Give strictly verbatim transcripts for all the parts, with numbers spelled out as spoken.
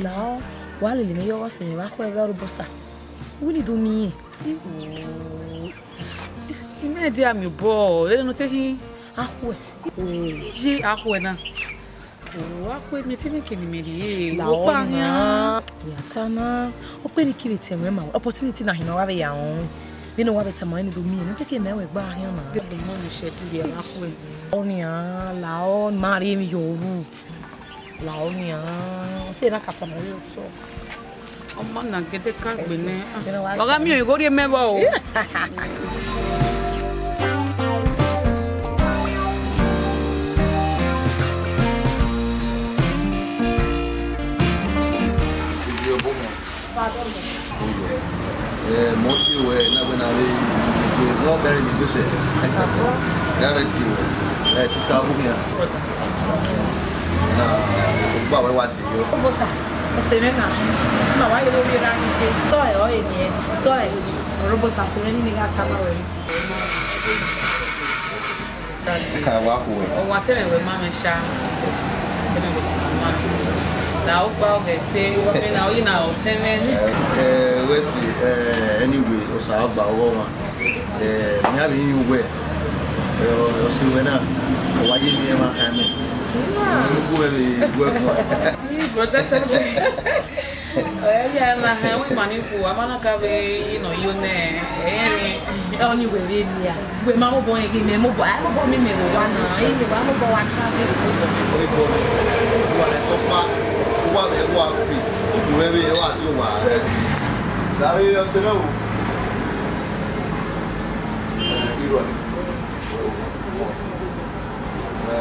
Lao, wa lele mwẹ yọ ọghe ọse mwẹ vbe akhuẹ gha ru obọ sa. Wẹ ne I do miẹn. Imẹ dia miẹn obọ, ẹ nọ te khin. Akhuẹ. Ye akhuẹ na. O, akhuẹ miẹn te mwẹ ke ne imẹ rhie. Lao, okpa khian. Ya ta na. Okpe ni kiri te mwẹ ma. Opportunity na hin ne ọ gha vbe ya rọnrọn. Vbene ọ wa vbe tama ẹn ne I do miẹn, ne ọ keke mẹ wẹ gba khian na. Ẹ do mọ ne I shẹ dughe akhuẹ. Ọnian, lao, ma rhie emwi yọ ru. Lao nian, ọ sẹ na ka tama ẹre otọ. Ọ ma na gẹdẹ ka gbe nẹ. Wa gha miẹn igho rhie mẹ vbọ o. Ẹ, mọ tie wẹ na wẹ na vbe egbe ne ọ bẹre ne egbe sẹ. Ya vbe tie wẹ. Ẹ, sista, ọ bu khian. Na, ogba wẹ wa de yọ. Obosa, ọse mwẹ na, ma wa ye vbe ovbi erha ni je. Tọ ẹ, ọ eni ẹ, tọ ẹ, ọre Obosa, ọse mwẹ ni gha tama ruẹ. Ka wa khu wẹ. Ọ wa tẹmwẹ wẹ ma mwẹ sha. Tẹmwẹ wẹ ma mwẹ. La okpa ọghẹ se, wẹ na, ọ ye na ọ tẹmwẹ. Ẹ, wẹ si, ẹ, anyway, Osa ọgba ọghọ ọmwa. Ẹ, ne a vbe rinmwian uwẹ, ẹ, ọse ruẹ na, ọ wa ye miẹn emwa khan mẹ. Uku wẹ vbe gu ẹre guan. Brother, tell me. Ẹ, ya na hẹ, wẹ ma ni ku, a ma na ka vbe yi nọ yo nẹ, ẹ, ẹ, ọni wẹ vbe mia. Wẹ ma mobọ rẹn ghe mẹ, mobọ, a mobọ miẹn mẹ vbe owa na, ẹ, wa mobọ wa travel. Uwa rẹ tọkpa, uwa vbe, uwa fi, udu rẹ vbe, uwa ti uwa rẹ. Gari ọse rẹ o. Ẹ, irọ ni. Ẹ,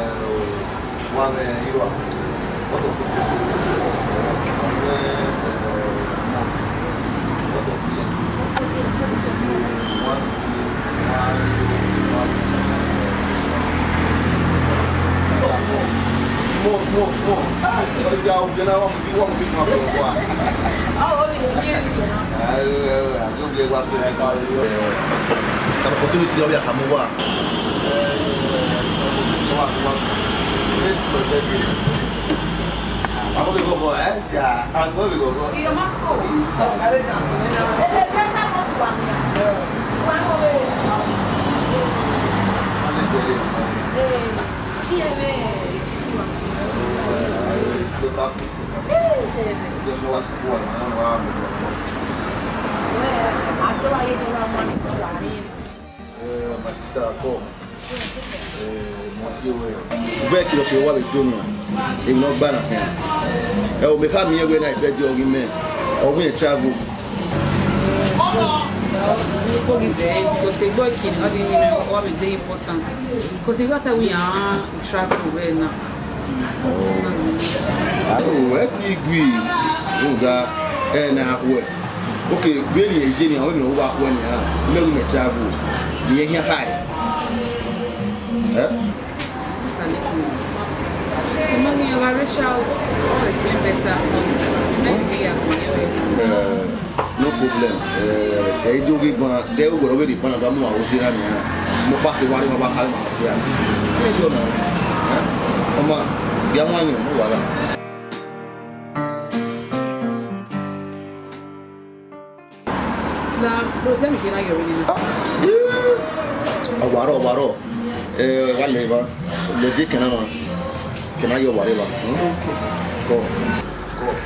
wa mwẹ irọ. Small, small, small. Ọni dia ogie na, wa mu bi, wa mu bi ma bọ wa. Ọ, ọ, ọ, ọ, ọ, ọ. Ẹ, ẹ, ẹ, a ghi ogie wa fi na. Ẹ, some opportunity ọ ya khama uwa. Ẹ, ẹ, ẹ, wa, wa. This is my birthday. Vamos que como, ¿eh? Ya, vamos que como. Eh, my sister, come. Eh, mo ti wẹ. Ugbẹn kilo se wa vbe do nian. Emwi ne ọ gba na khian. Ẹ o, mẹ kha miẹn wẹ na, I bẹghe ọghe mẹ. Ọ wẹ travel. Ọmọ, mi fo ghi bẹghe, because egbe ọkiri, ọ ghi miẹn ọ vbe dey important. Because I got a we are travel well now. Aro, ẹ ti gui, rhunmwuda, ẹ na khuẹ. Ok, vbene ẹ ye nian, vbene ọ wa khuẹ nian, mẹ ru mẹ travel, ne irẹn khian khae. Ẹ? Totally close. The money you are Rachel, I'll explain better. Maybe I can hear you. Ẹ, No problem. Eh, ẹ i do ghe ban, de u wẹrẹ ọ vbe rhie ban na da mu aro zẹ na nian. Mo kpa te wa rre, ma wa khare ma dia. Ẹ i do na. Eh? Ọma, gia wan yọ, no wala. La, bro, tell me, can I get ready now? Ọwarọ, ọwarọ. Eh, wa lẹ ba. Lẹ zẹ kẹna ma. Can I get whatever? Hmm? Come. Come.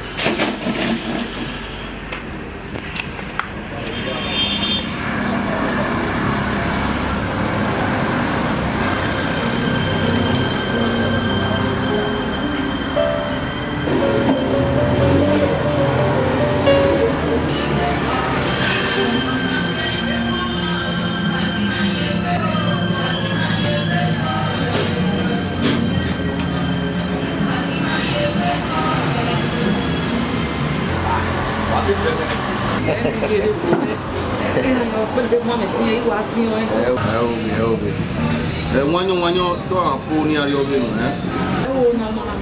Ẹ, ẹ, obe, ẹ, obe. Ẹ, wanyan, wanyan, do a fo ni a rhie ọghe nọ, ẹ? Ẹ wo na, ma, ma.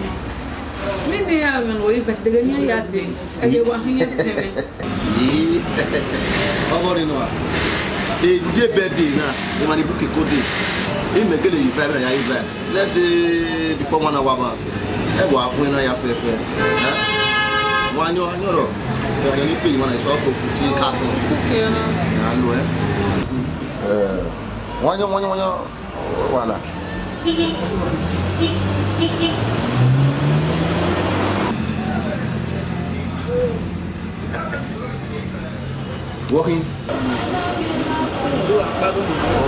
Nene a mwẹ ne ọ i vẹ te deghe ne a ya dee, ẹ ghe wa hin ya te mwẹ. Ii, ọghọ ni nọ a. Egude birthday na, emwa ni book ekode. Imẹ gele yi vibe na ya yi vibe. Let's say before one hour ma. Ẹ wa fun na ya fẹfẹ. Eh? Wanyọ, wanyọ rọ. Ẹgbẹ ni pe wan na sọ ko fifteen cartons. Okay, uh-huh. Na lo, eh. Eh, wanyọ, wanyọ, wanyọ. Wala. Walking.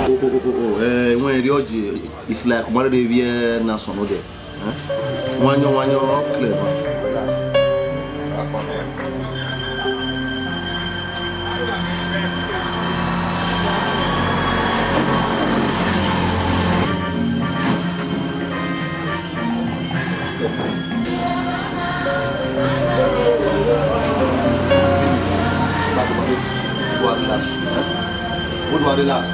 Oh, oh, oh, oh, oh. Eh, when the orgy, it's like one of the year na son of them. Wanyọ, wanyọ, clever. Good one, relax.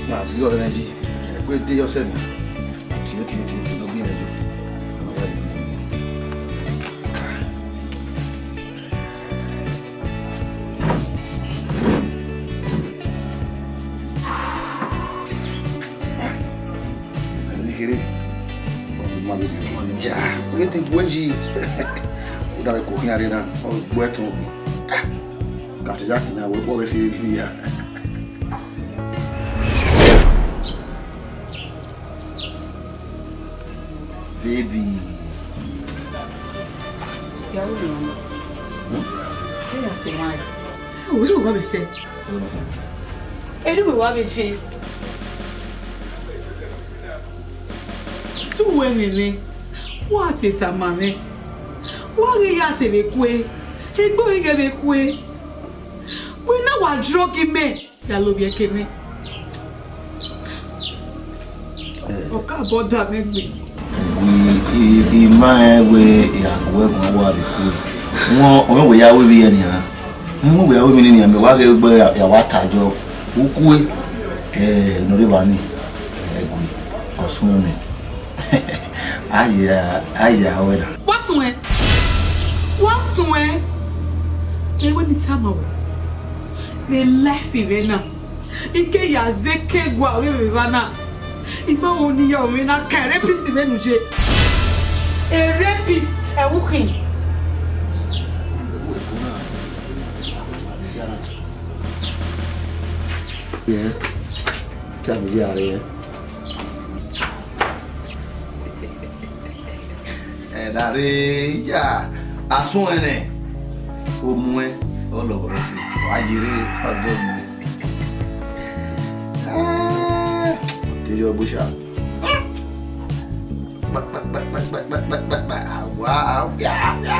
Na zighi ọre nẹ yi, ẹkue de yọ sẹ mẹ. Tie, tie, tie, tie, ne ọ gbe irẹn yo. Ẹre kherhe, ọ ma vbe rhie ọmọ ne ọ ya, u ghi te gu ẹe yi. U da vbe ku khian rre na, ọ gbe ẹtọn gbe. Ah, ka te ya kina, wẹ kpọ vbe sẹ vbe ya. Baby. Ya ru mwa. Hmm? Ya sẹ mwa. Ẹ, wẹ ru wa vbe sẹ. Ẹ ru wa vbe je. Tu wẹ mwẹ mwẹ. Wa te tama mwẹ. Wa ghi ya te vbe kue. Egbe ọre ghẹ vbe kue. Wẹ na wa drug mẹ. Ya lovbiẹ ke mwẹ. Ọ ka bọ da mwẹ gbe. I, I, I ma rẹn wẹ I gha gu ẹre guan, wa vbe kue. Wọn, ọ mwẹ wẹ ya ru emwi yẹn nian. Ẹ, wẹ ya ru emwi ne nian, mẹ wa ghẹ gbe ya wa ta jọ. U kue, ẹ, nọ rre evba ni, ẹ, gui, ọ sunu nẹ. A ye, a ye aro ẹre na. Wa suẹn, wa suẹn. Ẹ wẹ ne I tama ruẹ, vbe life mwẹ na, I ke ya zẹ ke gua vbe evba na. I ma ho ne I ya mwẹ na ka rapist mwẹ nu ye. A rapist, ẹ wu khin. Yeah. Tell me, yeah, yeah. Ẹ da rre ya, a suẹn nẹ, omuẹn, ọ lọghọ ẹfe, wa ye rre ọdọ mi. Ah, ọ te yọ gbe sha. Kpakpakpakpakpakpakpakpakpa, awa, awia, awia.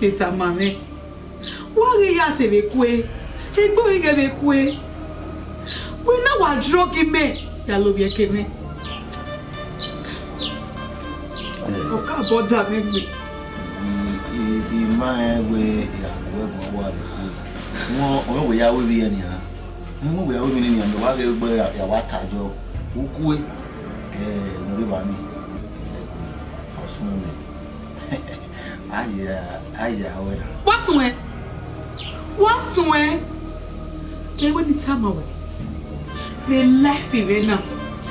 te tama mwẹ. Wa ghi ya te vbe kue, egbe ọre ghẹ vbe kue. Wẹ na wa drug mẹ, ya lovbiẹ ke mwẹ. Ọ ka bọda mwẹ gbe. I, I, I ma rẹn wẹ ya gu ẹre guan uwa vbe kue. Wọn, ọ wẹ ya ru ivbi ẹre nian. Wọn wẹ ya ru ivbi ẹre nian, mẹ wa ghẹ gbe ya, ya wa ta yọ. U kue, eh, ne ọ rre evba nii. Ọ suẹn mẹ. A ye, a ye aro ẹre. Wa suẹn. Wa suẹn. Ẹ wẹ ne I tama wẹ. Vbe life mwẹ na,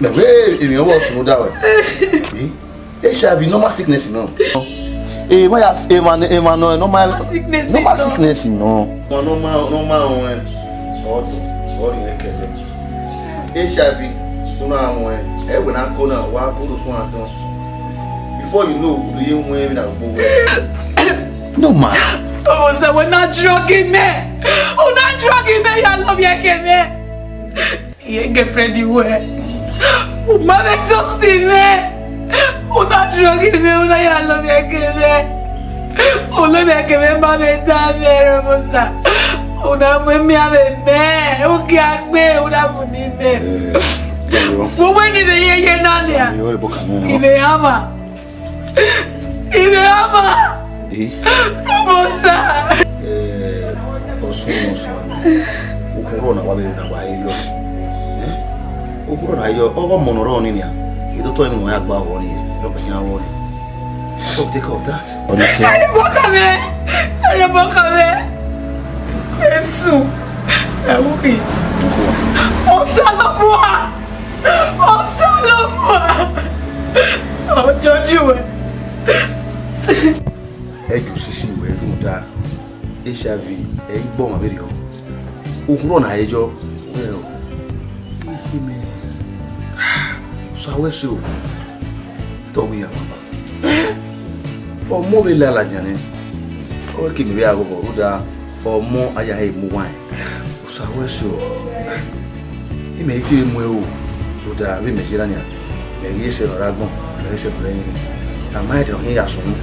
Mẹ wẹ emwi ọvọ sunu da wẹ. Eh? H I V normal sickness nọ. Eh, ma ya, emwa ne, emwa nọ normal, Normal sickness normal nọ. Sickness nọ. Emwa normal, normal ọnrẹn. Ọdọ, ọrịa kẹlẹ. H I V, unu a wọn, ẹ wẹ na ko na, wa ko do suẹn atọn. Before you know, u do ye wọn emwi na gbogbo wẹ. No, man. Oh, so we na drug him, man. U na drug him, man. Ya love ya ke, man. Iye girlfriend wẹ, u ma vbe trust mwẹ, u na drug mwẹ, u na ya lọ mwẹ ẹkẹmẹ, u lọ mwẹ ẹkẹmẹ, ma vbe da mwẹ rọmọsa, u na mu emianmwẹ mẹ, u gie gbe, u na mu ni mẹ. Wo wẹ ni vbe ye ye na nia, I vbe hama. Ivbe ọmọ. Eh? Musa. Eh, Ọsun, Ọsun. Okhunrọ na wa vbe na wa ye yọ. Eh? Okhunrọ na yọ, ọghe ọmọ ne ọ rrọọ nii nian. Idọtọ emwi ne ọ ya gba ọghọ nii, ọ bẹ yan ọghọ nii. I will take care of that. Honestly. Ẹrẹbọ kan mẹ. Ẹrẹbọ kan mẹ. Jesu. Ẹ wú kì. Osanobua. Osanobua. Ọjọjú ẹ. Ẹ ju sisi wẹ rhunmwuda H I V, ẹ i gbe ọmwa vberriọ. Okhunrọ na ẹjọ, wẹ ọ, I khẹ mẹ, sa wẹ ẹse o, te ọ wẹ iran mama. Ọmọ vbe lalajan nẹ, ọ wẹ ke mẹ vbe a ghọghọ, rhunmwuda ọmọ a ya he mu uwa rẹn. Osa wẹ ẹse o. Imẹ i te vbe mu ẹre o, rhunmwuda vbe imẹ ye na nian, mẹ ghi ẹse ne ọ rre agbọn, mẹ ghi ẹse ne ọ rre ẹrinmwi. A ma rẹn de ne ọ khin ya sunu.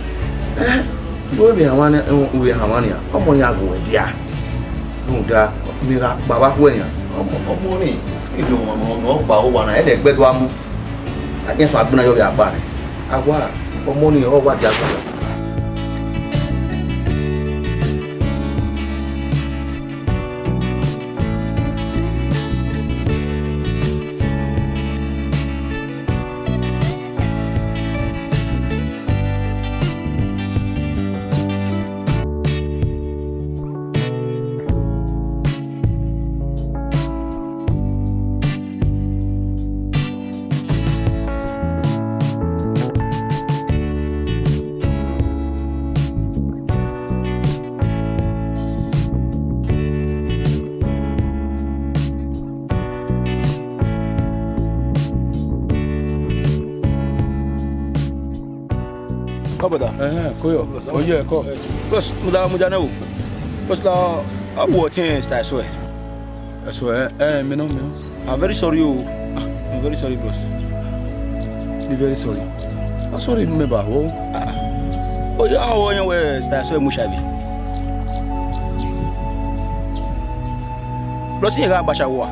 Ẹn, ne u vbe hanmwa nian, u vbe hanmwa nian, ọmọ nii gha gu wẹ dia. Rhunmwuda, mẹ gha kpa vbe akhuẹ nian, ọmọ, ọmọ nii, I do wọn ne ọ gba owa na, ẹdẹ ẹgbẹe do a mu. A khian sẹ agbọn na yọ vbe akpa nẹ. A wa, ọmọ nii, ọ wa dia agbọn. Kọ, brother. Ẹhẹn, kọ yọ. Oyẹ, kọ. Bros, mudia, mudia nẹ o. Bros, la, a bu ọtẹn style so ẹ. Ẹso ẹ, ẹ, mẹ nọ, mẹ nọ. I'm very sorry o. Ah, I'm very sorry, bros. Be very sorry. I'm sorry, me ba, oh. Ah. Oh, yeah, oh, yeah, well, style so ẹ mu H I V. Bros, iran gha gba ashawo a?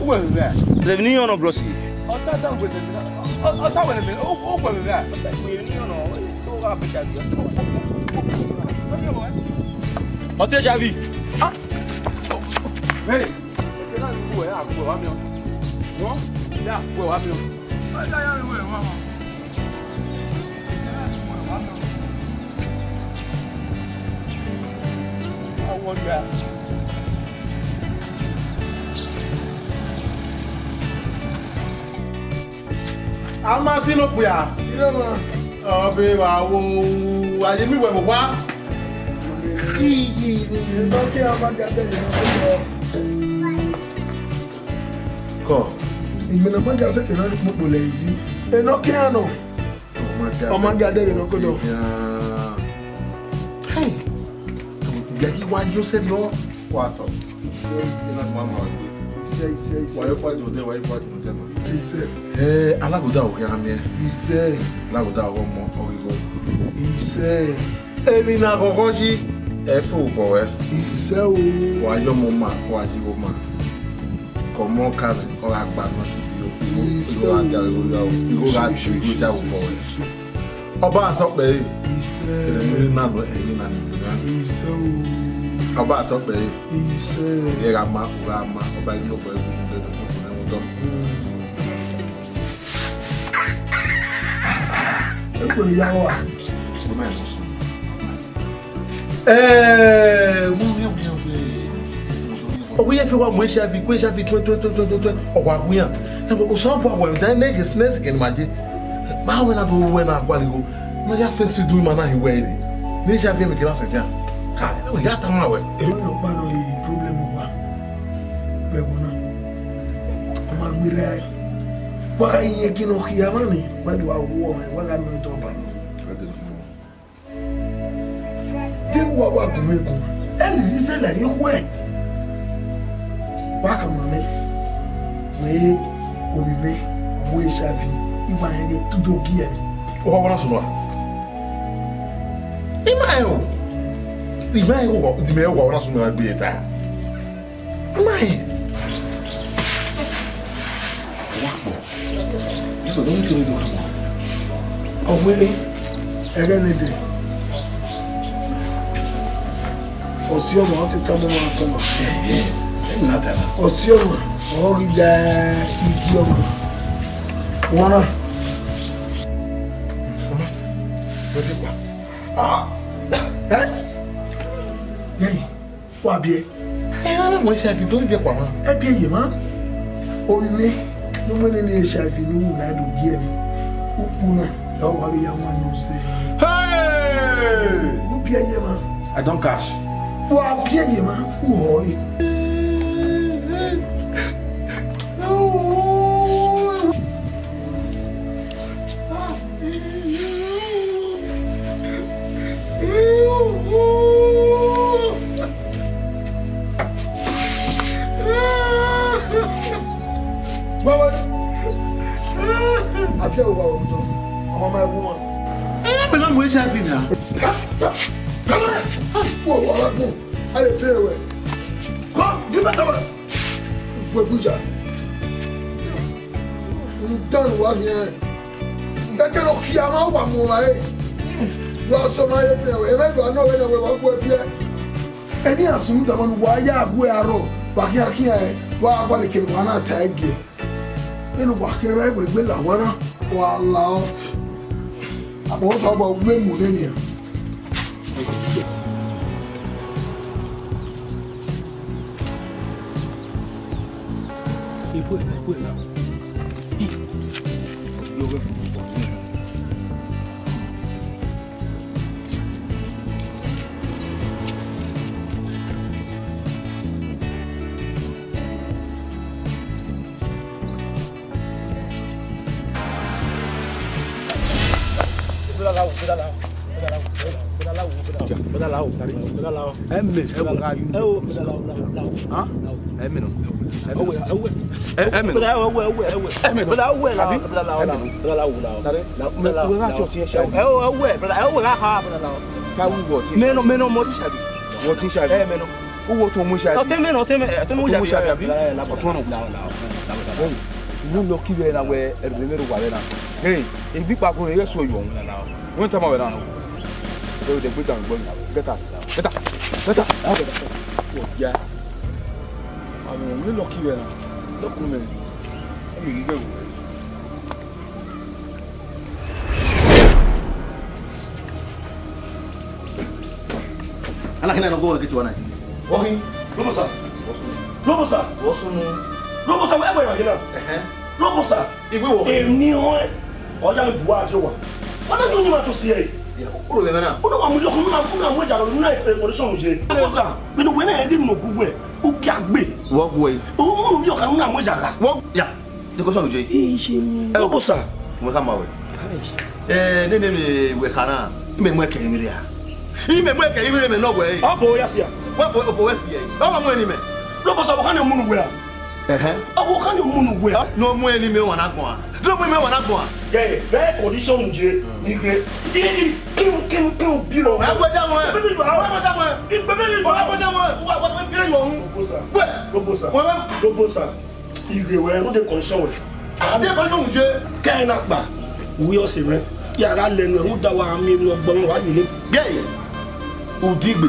Uwẹ vbe vẹ? Zẹ vbe ne iran nọ, bros. Ọta da wẹ vbe, ọta wẹ vbe, uwẹ vbe vẹ? Ọta wẹ ne iran nọ, ọ gha gba ashawo. Ọtẹn H I V. Ah. Hey. Ẹkẹ na ru ẹ, a gbe wa miẹn. Wọn ya gbe wa miẹn. Ẹkẹ na ru ẹ, wa mọ. A ma tin okpia. Ọ be wa wo, a ye miẹn uwẹ vbe owa. Iyi ni. Ẹdọ ke a ma dia dẹ ye nọ. Kọ. Ìgbìnà ma ga sẹkẹ na kpokpo lẹ yi. Enọ ke a nọ. Ọ ma ga dẹ ye nọ kodo. Hey, bia ghi wa yo sẹ nọ. Wa tọ. Isẹ. Ina ma ma gbe. Isẹ, isẹ, isẹ, Wa yo isẹ, fa isẹ. Jode, wa yo fa Jode ma. Isẹ, isẹ. Eh, alagoda o khian miẹn. Isẹ. Alagoda o mọ ọghe igho. Isẹ. Emwi na ghọghọ yi, ẹ fo obọ ruẹ. Isẹ o. Wa ye ọmọ ma, wa ye igho ma. Ke ọmọ ka mwẹ, ọ gha gba nọ si igho. Igho, igho gha dia igho ya o. Igho gha dia igho ya obọ ruẹ. Ọba atọ kpẹre. Isẹ. Ẹmwẹ na nọ, ẹmwẹ na nọ. Isẹ o. Ọba atọ kpẹre. Isẹ. Ẹ gha ma, u gha ma, ọba yi nobọ ẹwu nobọ ẹwu nobọ ẹwu. Ẹgbẹrẹ ya wa. Ẹẹ, wẹ, wẹ, wẹ, wẹ. Ọ wẹ ye fi wa mu H I V, ku H I V tuẹ, tuẹ, tuẹ, tuẹ, tuẹ, tuẹ. Ọ wa gu iran. Ẹgbẹ, Osanobua wẹ, da ne ghe, ne ghe ne ma je. Ma wẹ na do wẹ na gualọ igho. Ma ya fẹn si du ima na hin wẹ re. Ne H I V mi kira sẹ dia. Ka, ẹ wẹ ya ta ma wẹ. Ero ni ọkpa nọ ye problem wa. Vbe ẹvbo na. Ọ ma gberra ẹe. Wa gha iyẹn gin ne ọ khia mwa ni, wa do wa wu ọmwa, wa gha nọ ẹdẹ ọba nọ. Deghẹ uwa wa gun mwẹ gun, ẹ lele ize la rhie khuẹ. Wa khama mwẹ, wẹ ovbi mwẹ, ọ wẹ H I V, I wa rẹn ghe tudo gie mwẹ. Ọ wa wọna sunu a? I ma rẹn o. I ma rẹn o, I ma rẹn o, wa wọna sunu a gbe ta. I ma rẹn. Ọ wa kpọ. Yẹrẹ ọdọ nito nito kama. Ọ wẹ ẹghẹ ne dẹ. Ọsi ọmwa, ọ te tama ọmwa kọmwa. Ẹhẹn, ẹhẹn, na ta na. Ọsi ọmwa, ọ ghi da igi ọmwa. Wọn na. Ọmọ, wẹ dẹ kpa. Ah, ẹ? Yẹyi. Wa biẹ. Ẹ, a na mu H I V, do biẹ kua mwa. Ẹ biẹ ye mwa. Ovbi mwẹ, ne u mu nene H I V ne u ru na do gie mwẹ. Ukpu na, ẹ wa vbe ya wan nọ zẹ. Hey! U biẹ ye mwa. I don cash. Wa biẹ ye mwa, u họ re. Wewe. Afia wo ba wo do. Ọmọ ma wo ma. Ẹ, mẹ na mu H I V na. Come on. Wo wo wa gun. Aye fe we. Come, give me that one. Wẹ gbe ya. N dan wa yẹn. Ẹkẹ lọ khian ma wa mu ọmwa re. Wa sẹ ọmwa re fẹ, emwa edo nọ wẹ nẹ wẹ wa gu ẹre viẹ. Ẹni a sunu dama ne uwa ya gu ẹre arrọọ, wa khian khian ẹre, wa gha gualọ ekene uwa na ta ẹe gie. Vbene uwa khian na, ẹvbo egbe la uwa na, wa la ọ. Agbọn Osanobua wẹ mu nene nian. Ẹmẹ, ẹwọ. Hàn? Ẹmẹ nọ. Ẹmẹ nọ. Ẹmẹ nọ. Àbí? Ẹmẹ nọ. Wẹ gha sọ ọtiẹn ṣe. Ka wu wọ ọtiẹn. Mẹ nọ, mẹ nọ, mọ ọtiẹn ṣe. Wọ ọtiẹn ṣe. Ẹmẹ nọ. Uwu ọtẹn mu H I V. Ọtẹn mwẹ nọ, ọtẹn mwẹ, ọtẹn mwẹ H I V. Ọtẹn mwẹ H I V. Ọtẹn nọ. Hey, unu lọ ki vbe na wẹ ẹrhu mwẹ ro wa vbe na. Hey, egbe ikpako rẹ, ighe ẹso yọ. Wẹ tama wẹ na. Ẹ, o de gbe dan gbọ na. Get out. Get out. Get out. Oya. Àwọn unu lọ ki vbe na. Lọ ku mẹ. Ẹ mi ghi ghe. Ala kina no go ke tiwa na. Ohi, Robosa. Robosa. Osunu. Robosa, wẹ wẹ kina. Ehe. Robosa. Igwe wo. Eni ho. Oya mi buwa ajo wa. Wana yo ni ma to si e. Ya, uro be na. Una wa mu yo, una, una mu ja, una e operation je. Robosa, mi no we na e di mo gu we. U ki agbe. Wo gu we. U mu yo ka una mu ja ka. Wo ya. De ko sọnu je. Ẹ o, Robosa. Mo ka ma wẹ. Ẹ, nene mi wẹ ka na. Mẹ mu ẹkẹ mi ria. Imẹ mu ẹkẹ, imẹ, imẹ nọ wẹ. Ọ bọ ya sia. Wẹ bọ, ọ bọ wẹ si ẹ. Ọ ma mu ẹni mẹ. Robosa, ọvbokhan ni ọ mu ne uwẹ ra? Ẹhẹn. Ọvbokhan ni ọ mu ne uwẹ ra? Ne ọ mu ẹni mẹ wa na gbọn a. Ne ọ mu ẹni mẹ wa na gbọn a. Yeah, very condition je. Ighe. Ighe, ighe, kiu, kiu, kiu, bi ro. Ẹ gbẹdẹ wọn. Igbe bi ro. Ẹ gbẹdẹ wọn. Igbe bi ro. Ẹ gbẹdẹ wọn. Wa, wa, wa, bi ro. Robosa. Wẹ. Robosa. Wẹ. Robosa. Ighe wẹ, u de condition wẹ. A de condition je. Kẹ na kpa, u yọ se mwẹ. Ya gha lẹ nuẹ, u da wa mi nu ọgbọ wa yele. Gay. Udigbe.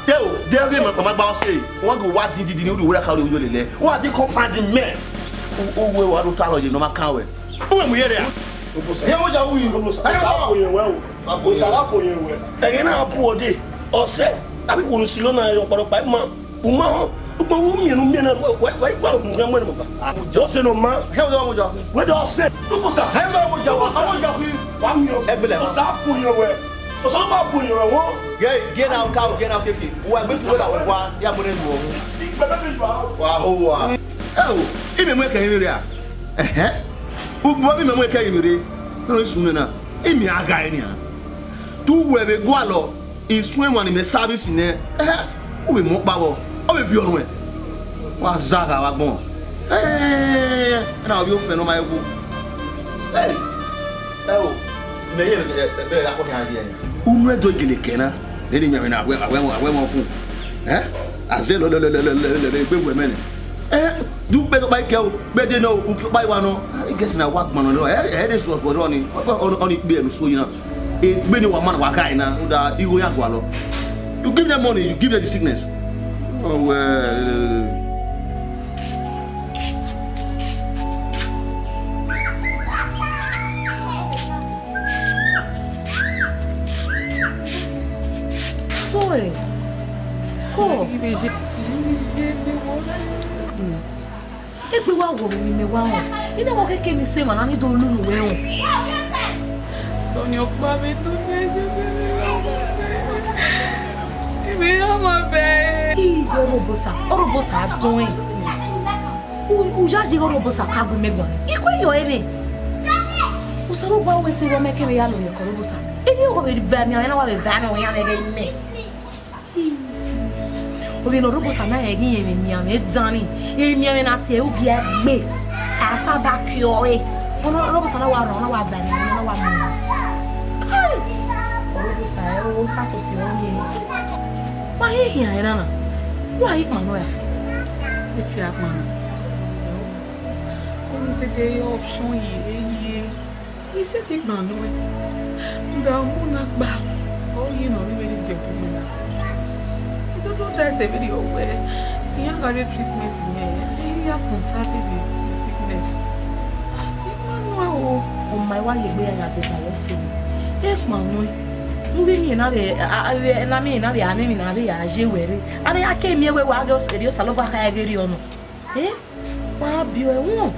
Te o, de ghe ma, ma gba ọse. Wa go wa di di di ni u du wẹ ka ro yo lele. Wa di compound mẹ. U, u wẹ wa do ta lọ ye no ma kan wẹ. U wẹ mu yere a. Robosa. Ye wo ja wi. Robosa. Ayo. Osa ko ye wẹ o. Osa ko ye wẹ. Ẹghẹ na bu ọde. Ọsẹ. Abi kunu si lo na ọkpọlọkpa ma. U ma họn, ugbẹn u miẹn ne u miẹn na, wẹ, wẹ, wẹ, wẹ, u miẹn wẹ ne u ba. Wẹ ọse ne ọ ma. Hẹ, u dọ mu jọ. Wẹ dọ ọse. Robosa. Hẹ, u dọ mu jọ. Robosa. Wa mu jọ. Ẹgbẹlẹ. Osa bu yẹn wẹ. Osa ba bu yẹn wẹ wọ. Gẹ, gẹ na ka, gẹ na keke. Wa gbe tu wẹ la wa, ya bo ne du ọ. Wa ho wa. Ẹ o, imẹ mu ẹkẹ yẹn vbe rre a. Ẹhẹn. Ugbẹn imẹ mu ẹkẹ yẹn vbe rre. Ne ọ sun mẹ na. Imẹ a gha ẹre nian. Tu wẹ vbe gualọ. Isuẹn emwa ni mẹ service nẹ, ẹhẹ, u vbe mu ọkpa vbọ, ọ vbe viọ nuẹn. Wa za gha vbe agbọn. Ẹhẹ, na ovbi ofẹn ne ọ ma wu. Ẹ, ẹ o, mẹ ye ẹbẹrẹ akpọ khian ye ẹre. Unu Ẹdo gele kẹ na, ne ni yan na, awẹ, awẹ, awẹ wọn kun. Ẹ, a zẹ lọ, lọ, lọ, egbe wẹ mẹ nẹ. Ẹ, du kpe ọkpa ikẹ o, kpe de nọ, uki ọkpa iwa nọ. I guess na wa gbọnnọ nọ, ẹ, ẹ de suọ suọ nọ ni, ọ, ọ, ọ ni kpe ẹre ne u so yi na. Egbe ni wa ma na wa ghae na, rhunmwuda igho ya gualọ. You give them money, you give them the sickness. Oh, well. So, eh, ko. Egbe wa wọ vbe emwi ne wa rẹn. I na wẹ ọ khẹke ne I sẹ emwa na ni do lu ne uwẹ rẹn. Ọni ọkpa vbe do ne ẹzẹ vbe rre. Imẹ ya ma bẹe. Iye Ọrhobosa, Ọrhobosa dọẹn. U, u ya ye Ọrhobosa ka gu mẹ guan. I kue yọ ẹre. Osanobua wẹ sẹ vbe ọ mẹ kẹmwẹ ya lọ yẹ ke Ọrhobosa. Emwi ọghọ vbe va miẹn mwẹ na wa vbe va nọ iran ẹghẹ imẹ. Ovbi ne Ọrhobosa na rẹn ghi rẹn emwi emianmwẹ dan ni, emianmwẹ na tie ugie gbe, a saba kie ọre. Ọna Ọrhobosa na wa rran, ọ na wa va emwi, ọ na wa mu. Kai! Ọrhobosa ẹre o, ka to si ọre ye. Wa he hian ẹre na, wa he kpan nọ ra? Eti a kpan nọ. Ọni zẹdẹ option ye, ye. I sẹtin gban nuẹn, rhunmwuda ọmọ na gba, ọ ye ne ọ rre vbene I dẹbu mwẹ na. I do do ta ẹse vberriọ wẹẹ, iran gha rre treatment mẹ, ne iran contact the sickness. I ma nuẹn o. Ọ ma wa ye egbe ya ya deba yọ sẹ. Ekpan nuẹn, mu vbe miẹn na vbe, a, a, vbe, na miẹn na vbe, a miẹn na vbe ya ye wẹ rre. A na ya ke miẹn wẹẹ wa ghe Osanobua kha ghe rriọ nọ. Eh? Wa biẹ ẹwẹn,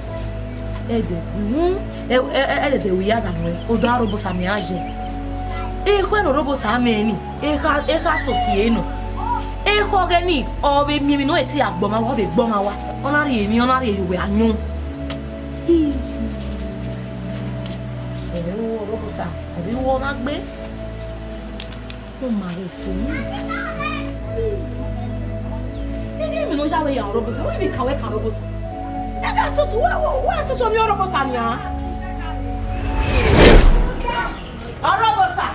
ẹdẹ wu, ẹ, ẹ, ẹ, ẹdẹdẹ wu ya gha ruẹ, odọ Ọrhobosa mẹ a yẹ. Ekhọe ne Ọrhobosa mẹ ni, ekha, ekha tosi ẹre nọ. Ekhọe ọghẹ ni, ọ vbe miẹn emwi ne ọ te ya gbe ọmwa wa, ọ vbe gbe ọmwa wa. Ọ na rhie emwi, ọ na rhie ye uwẹ ayọn. Ẹ, Ọrhobosa, ọ vbe wọ na gbe. Ọ ma ghe so. Nene emwi ne ọ ya vbe ya Ọrhobosa, wẹ emwi kan wẹ kan Ọrhobosa. Ẹ gha soso, wẹ, wẹ, wẹ soso miẹn Ọrhobosa nian. Ọrhobosa.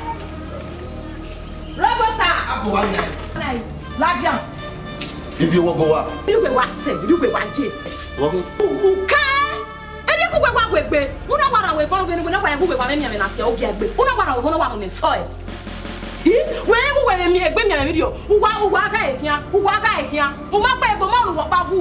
Ọrhobosa. Ago wa nian. Ladian. Ifi owo go wa. Irugbe wa sẹ, irugbe wa je. Wọ go. U, u ka. Ẹdẹ ku wẹ wa wegbe, u na wa ra wẹ vọn vbene wẹ na wa rẹn gu wẹ wa mwẹ emianmwẹ na tie ogie gbe, u na wa ra wẹ vọn na wa mu ne sọ ẹ. I, wẹ rẹn gu wẹ vbe miẹn egbe emianmwẹ vberriọ, u wa, u wa gha ẹre khian, u wa gha ẹre khian, u ma gbe egbe ọmọ ne uwọ kpa gu.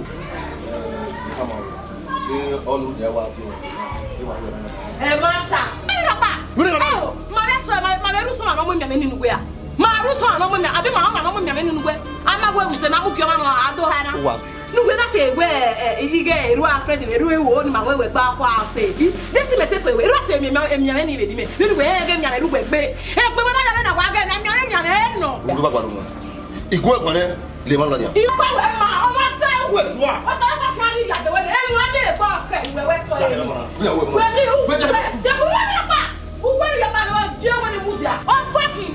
Ẹ ma ta. Ẹ rhọkpa. Ẹ o, ma vbe sẹ, ma, ma vbe ru sẹ ọmwa ne ọ mu emianmwẹ nene uwẹ a. Ma ru sẹ ọmwa ne ọ mu emianmwẹ, abi ma ọmwa ne ọ mu emianmwẹ nene uwẹ. A ma wẹ use na mu gie ọmwa nọ, a do ha na. Uwa. Ne uwẹ na te wẹ, ẹ, ighẹ erua friend mwẹ, erua ewo ni ma wẹ wẹ gba khua ọse. I, de te imẹ te kpe wẹ, erua te emianmwẹ, emianmwẹ ni vbe di mẹ. Vbene uwẹ rẹn ghe emianmwẹ ne uwẹ gbe. Egbe wẹ na ya vbe na wa ghe na emianmwẹ, emianmwẹ nọ. Uwa gba ru ma. Igue ẹguọn nẹ, le ma ladian. Igue wẹ ma, ọmwa ta. Uwẹ zua. Ọsa ẹkọ kan ni ya de wẹ, emwi wa de egbe ọkẹ, uwẹ wẹ sọ. Sa ẹre ma. Uwẹ ni, uwẹ de bu wẹ na pa. Uwẹ ni ya pa lọ, je wẹ ni mudia. Ọ fucking.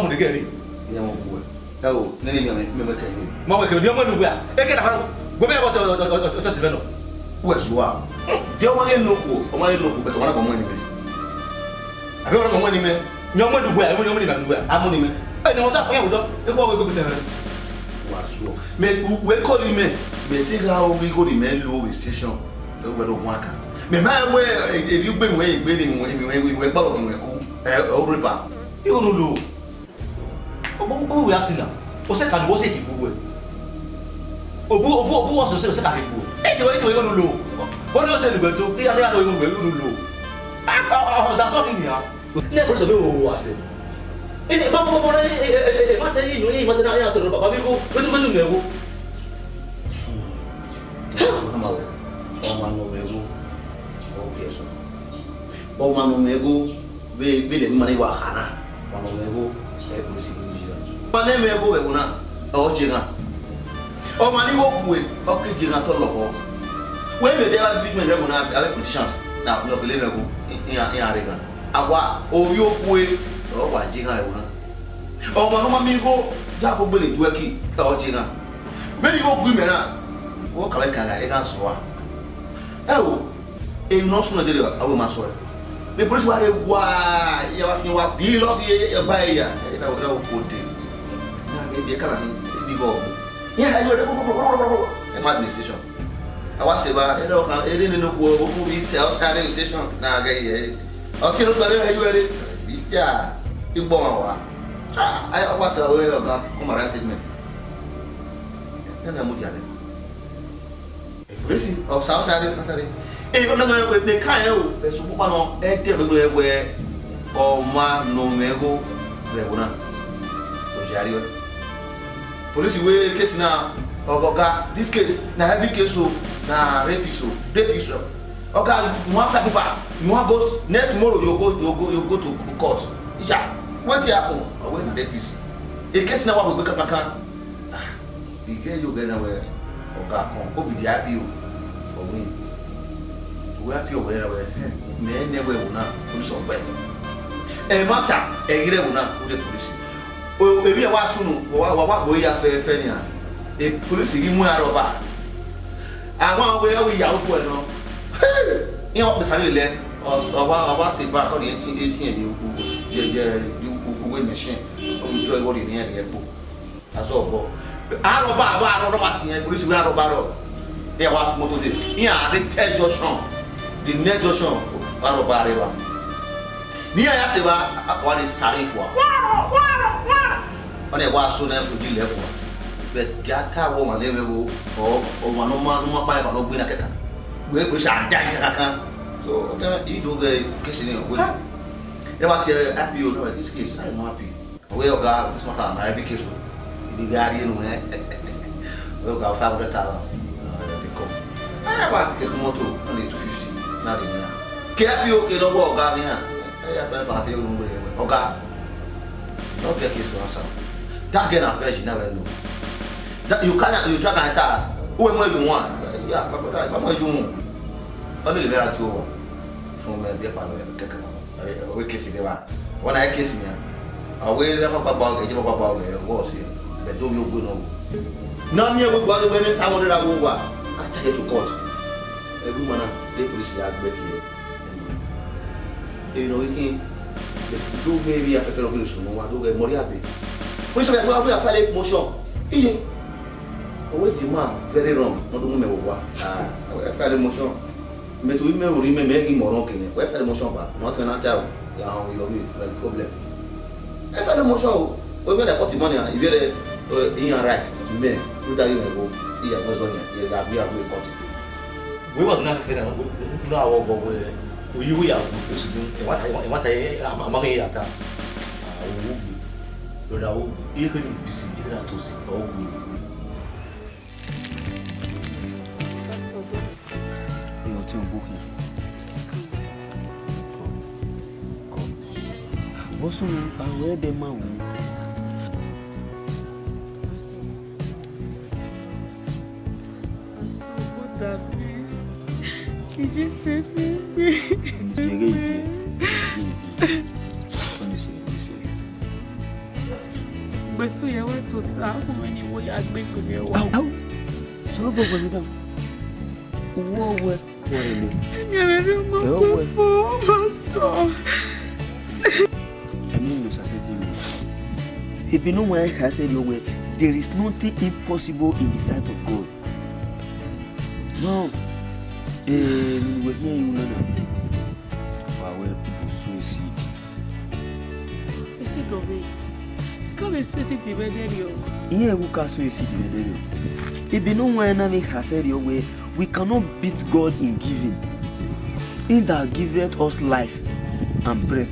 mu de gẹ rre. Iran mu gbe uwẹ. Ẹ o, nene miẹn mwẹ, miẹn mwẹ kẹ ye. Ma wẹ kẹ, de ọmọ ne uwẹ a? Eke na faro. Gbe mẹ ọtọ, ọtọ, ọtọ, ọtọ si vẹ nọ. Wẹ zua. De ọmọ ne nokhuo, ọmọ ne nokhuo, but ọmọ na kọ mu ẹn ni mẹ. Àbí ọmọ na kọ mu ẹn ni mẹ. Yọ ọmọ ne uwẹ a, ọmọ ne, ọmọ ne uwẹ a. A mu ni mẹ. Ẹ, ne wọ́n ta fún yàwó dọ́, ẹ kọ́ wẹ gbẹgbẹ tẹ̀rẹ̀. Wẹ zua. Mẹ, wẹ kọli mẹ, mẹ te gha ru igho ne mẹ lo vbe station. Ẹ wẹ do wan kan. Mẹ ma wẹ, ẹ, ẹ, ugbe mwẹ, egbe ne mwẹ, mwẹ, mwẹ, mwẹ gbalọ ne mwẹ ku. Ẹ, ọ rre ba. Igho ne u lo. Obu, obu ya si na, ọ sẹ ka ne uwẹ, ọ sẹ ke gbe uwẹ. Obu, obu, obu wẹ ọ sẹ, ọ sẹ ka ke gbe uwẹ. Ẹ te wẹ, ẹ te wẹ igho ne u lo. Ọ ne ọ sẹ ne uwẹ do, iran ne iran do igho ne uwẹ, igho ne u lo. A, a, a, that's all nian. Ne police vbe ro uwa sẹ. Ene, bọ, bọ, bọ, bọ, e, e, e, e, ma te yi nu, e ma te na, e na te ro baba vbe igho, vbe tu, vbe tu nẹ igho. Ọmwa ne ọ mwẹ igho, ọ biẹ sẹ. Ọmwa ne ọ mwẹ igho, vbe, vbe lẹ emwi ma ne wa kha na, ọmwa ne ọ mwẹ igho, ẹ police ghi yi ra. Ọmwa ne mwẹ igho vbe ẹvbo na, ọ je ghan. Ọmwa ni igho kue, ọ ke je ghan tọ lọghọ. Wẹ mẹ de avbe big men vbe ẹvbo na, avbe politicians na, ne ọ gele mwẹ igho, iran, iran rre ghan. A wa, ovbi okue, ọ wa je ghan vbe ẹvbo na. Ọmwa ne ọ ma miẹn igho, da kọ gbele duẹ ki, ọ je ghan. Vbene igho gu imẹ na, ọ ka vbe kan gha, e gha zua. Ẹ o, emwi ne ọ sunu dede, a wẹ ma sọe. Vbe police wa rre wa, iran wa fian wa fi lọ si e, e ba e ya. E na, e na wo fo de. Na, e bi e kala ni, e bi igho ọghe. Iran ha iwe re, e ma administration. A wa sẹ evba, erha ọkhan, erha nene okhuo, okhuo vbe te outside the station, na ghe ye. Ọ tie ne okhuo vbe ha iwe re, ija, igbo ọmwa wa. A, a, a wa sẹ ọre ọga, come around statement. Ẹ na mudia nẹ. E police, ọ sa, ọ sa re, ọ sa re. E, ọ na nọ wẹ, ne ka rẹn o, ẹsẹ ọkpọkpa nọ, ẹdẹ vbe nọ wẹ, ọmwa ne ọ mwẹ igho vbe ẹvbo na. Ọ ya rrie. Police wẹ case na, ọ, ọga, this case na heavy case o, na rapist o, rapist o. Ọga, you have that paper, you want go, next tomorrow you go, you go, you go to court. Yeah, wetin happen? Ọ wẹ na rapist. E case na wa wegbe kankankan. Ah, I ghe yo ghe na wẹ ọga kọn, obi dia I P O, ọ wẹ, wẹ I P O wẹ na wẹ, eh, mẹ ne wẹ ẹvbo na, police ọgbẹe. Ẹmwata, ẹ i ghi rre ẹvbo na, u rre police. O, emwi ẹre wa sunu, wa, wa, wa gbe ya fẹfẹ nian. E police ghi mu iran rre ọba. Àwọn ọmọ wẹ, ọ ghi ya okhuo nọ. Hey! Iran wa kpesa lele, ọ, ọ wa, ọ wa sẹ ba, ọ ni eighteen, eighteen ye, ye, ye, ye, ye machine. Ọ withdraw igho rhie ne iran rhie ẹkpo. Azọ ọbọ. Arọba, arọba, arọba tiẹn, police wẹ arọba rọ. Iran wa tu moto dee. Iran rre te junction. The next junction, arọba rre evba. Ne iran ya sẹ evba, a, wa ni sare fua. Ọ ni wa so na, odi lẹ fua. But gia ta wẹ ọmwa ne mwẹ igho, ọ, ọmwa ne ọ ma, ne ọ ma kpa evba ne ọ gbe na kẹkan. Wẹ police a da ikan kankan. So, ọ ta, I do ghe case ni wẹ. Ẹ wa tie I P O, no, this case, I no happy. Ọ wẹ, ọga, this matter na heavy case o. I ghi gha rhie enu mwẹ. Ọ wẹ, ọga, five hundred thousand. Uh, they come. Ẹ wa keke moto, na ni two fifty. Na de nia. Ke I P O ke lọ wẹ ọga ghi yan. Ẹ ya fẹ ba fi unu wẹ, ọga. No get case to answer. That girl na virgin, now I know. That you can't, you drag her entire house. Who am I you want? Yeah, my brother, I'm not you. Only the way I do. From my beer parlor, keke. Wẹ case de wa. Wẹ na case yan. A wẹ ne ma gbagba ọghe, je ma gbagba ọghe, wọ si. But do you go no? Na miẹn wẹ gua wẹ ne five hundred a wo wa. A take you to court. Every man, the police ya gbe ki. Emwi ne ọ ghi khin, do ghe vbe afẹfẹ ne ọ ghi sunu wa, do ghe mọ rhie abe. Wẹ sẹ wẹ, wẹ ya file motion. Iye. Ọ wẹ the man very wrong, ne ọ do mu mẹ vbe owa. Ah, wẹ file motion. Mẹ to imẹ vbe orhiọn imẹ, mẹ ghi mọ rhọn kene. Wẹ file motion ba, ne ọ tẹn na ta o. Ya họn yọ vbe, no problem. Ẹ file motion o. Wẹ vbe court mọ nia, ivbiẹrẹ, eh, iran right. Mẹ, u da ghi mwẹ vbo, I ya gbẹn zọ yan, I ya gbe a vbe court. Wẹ wa ghi na kẹkẹ na, wẹ, wẹ, wẹ na wọ vbọ wẹ, oyi wẹ ya gu esu dun, ẹmwata, ẹmwata, a ma ghi ya ta. Ah, u wu gbe, brother, u wu gbe, I khin ni bisi, I khin na tosi, u wu gbe. Pastor, go. Ẹ, ọtẹn ọgbọ khian. Kọ. Vbọ sunu, a ru ẹdẹ ma wu. Pastor. Pastor, what have you? Did you send me? Ivie, ivie, ivie. Honestly, honestly. Gbe su ye wẹ tota, ọmọ ni wo ya gbe gbe wa. Au, au. Solo bo gbe mi dan. Uwo wẹ. Emi ẹmwẹ rẹ ọmọ kpofo, Pastor. Emi ne Osa sẹ te ru. Ebe ne ọ wan kha sẹ rriọ wẹ, there is nothing impossible in the sight of God. No. Eh, ne uwẹ khian ru nana. Wa wẹ bu sow a seed. Esi gọvbe, ka vbe sow a seed vbe ẹdẹrriọ. Iran wu ka sow a seed vbe ẹdẹrriọ. Ebe ne ọ wan na vbe kha sẹ rriọ wẹ, we cannot beat God in giving. He that giveth us life and breath,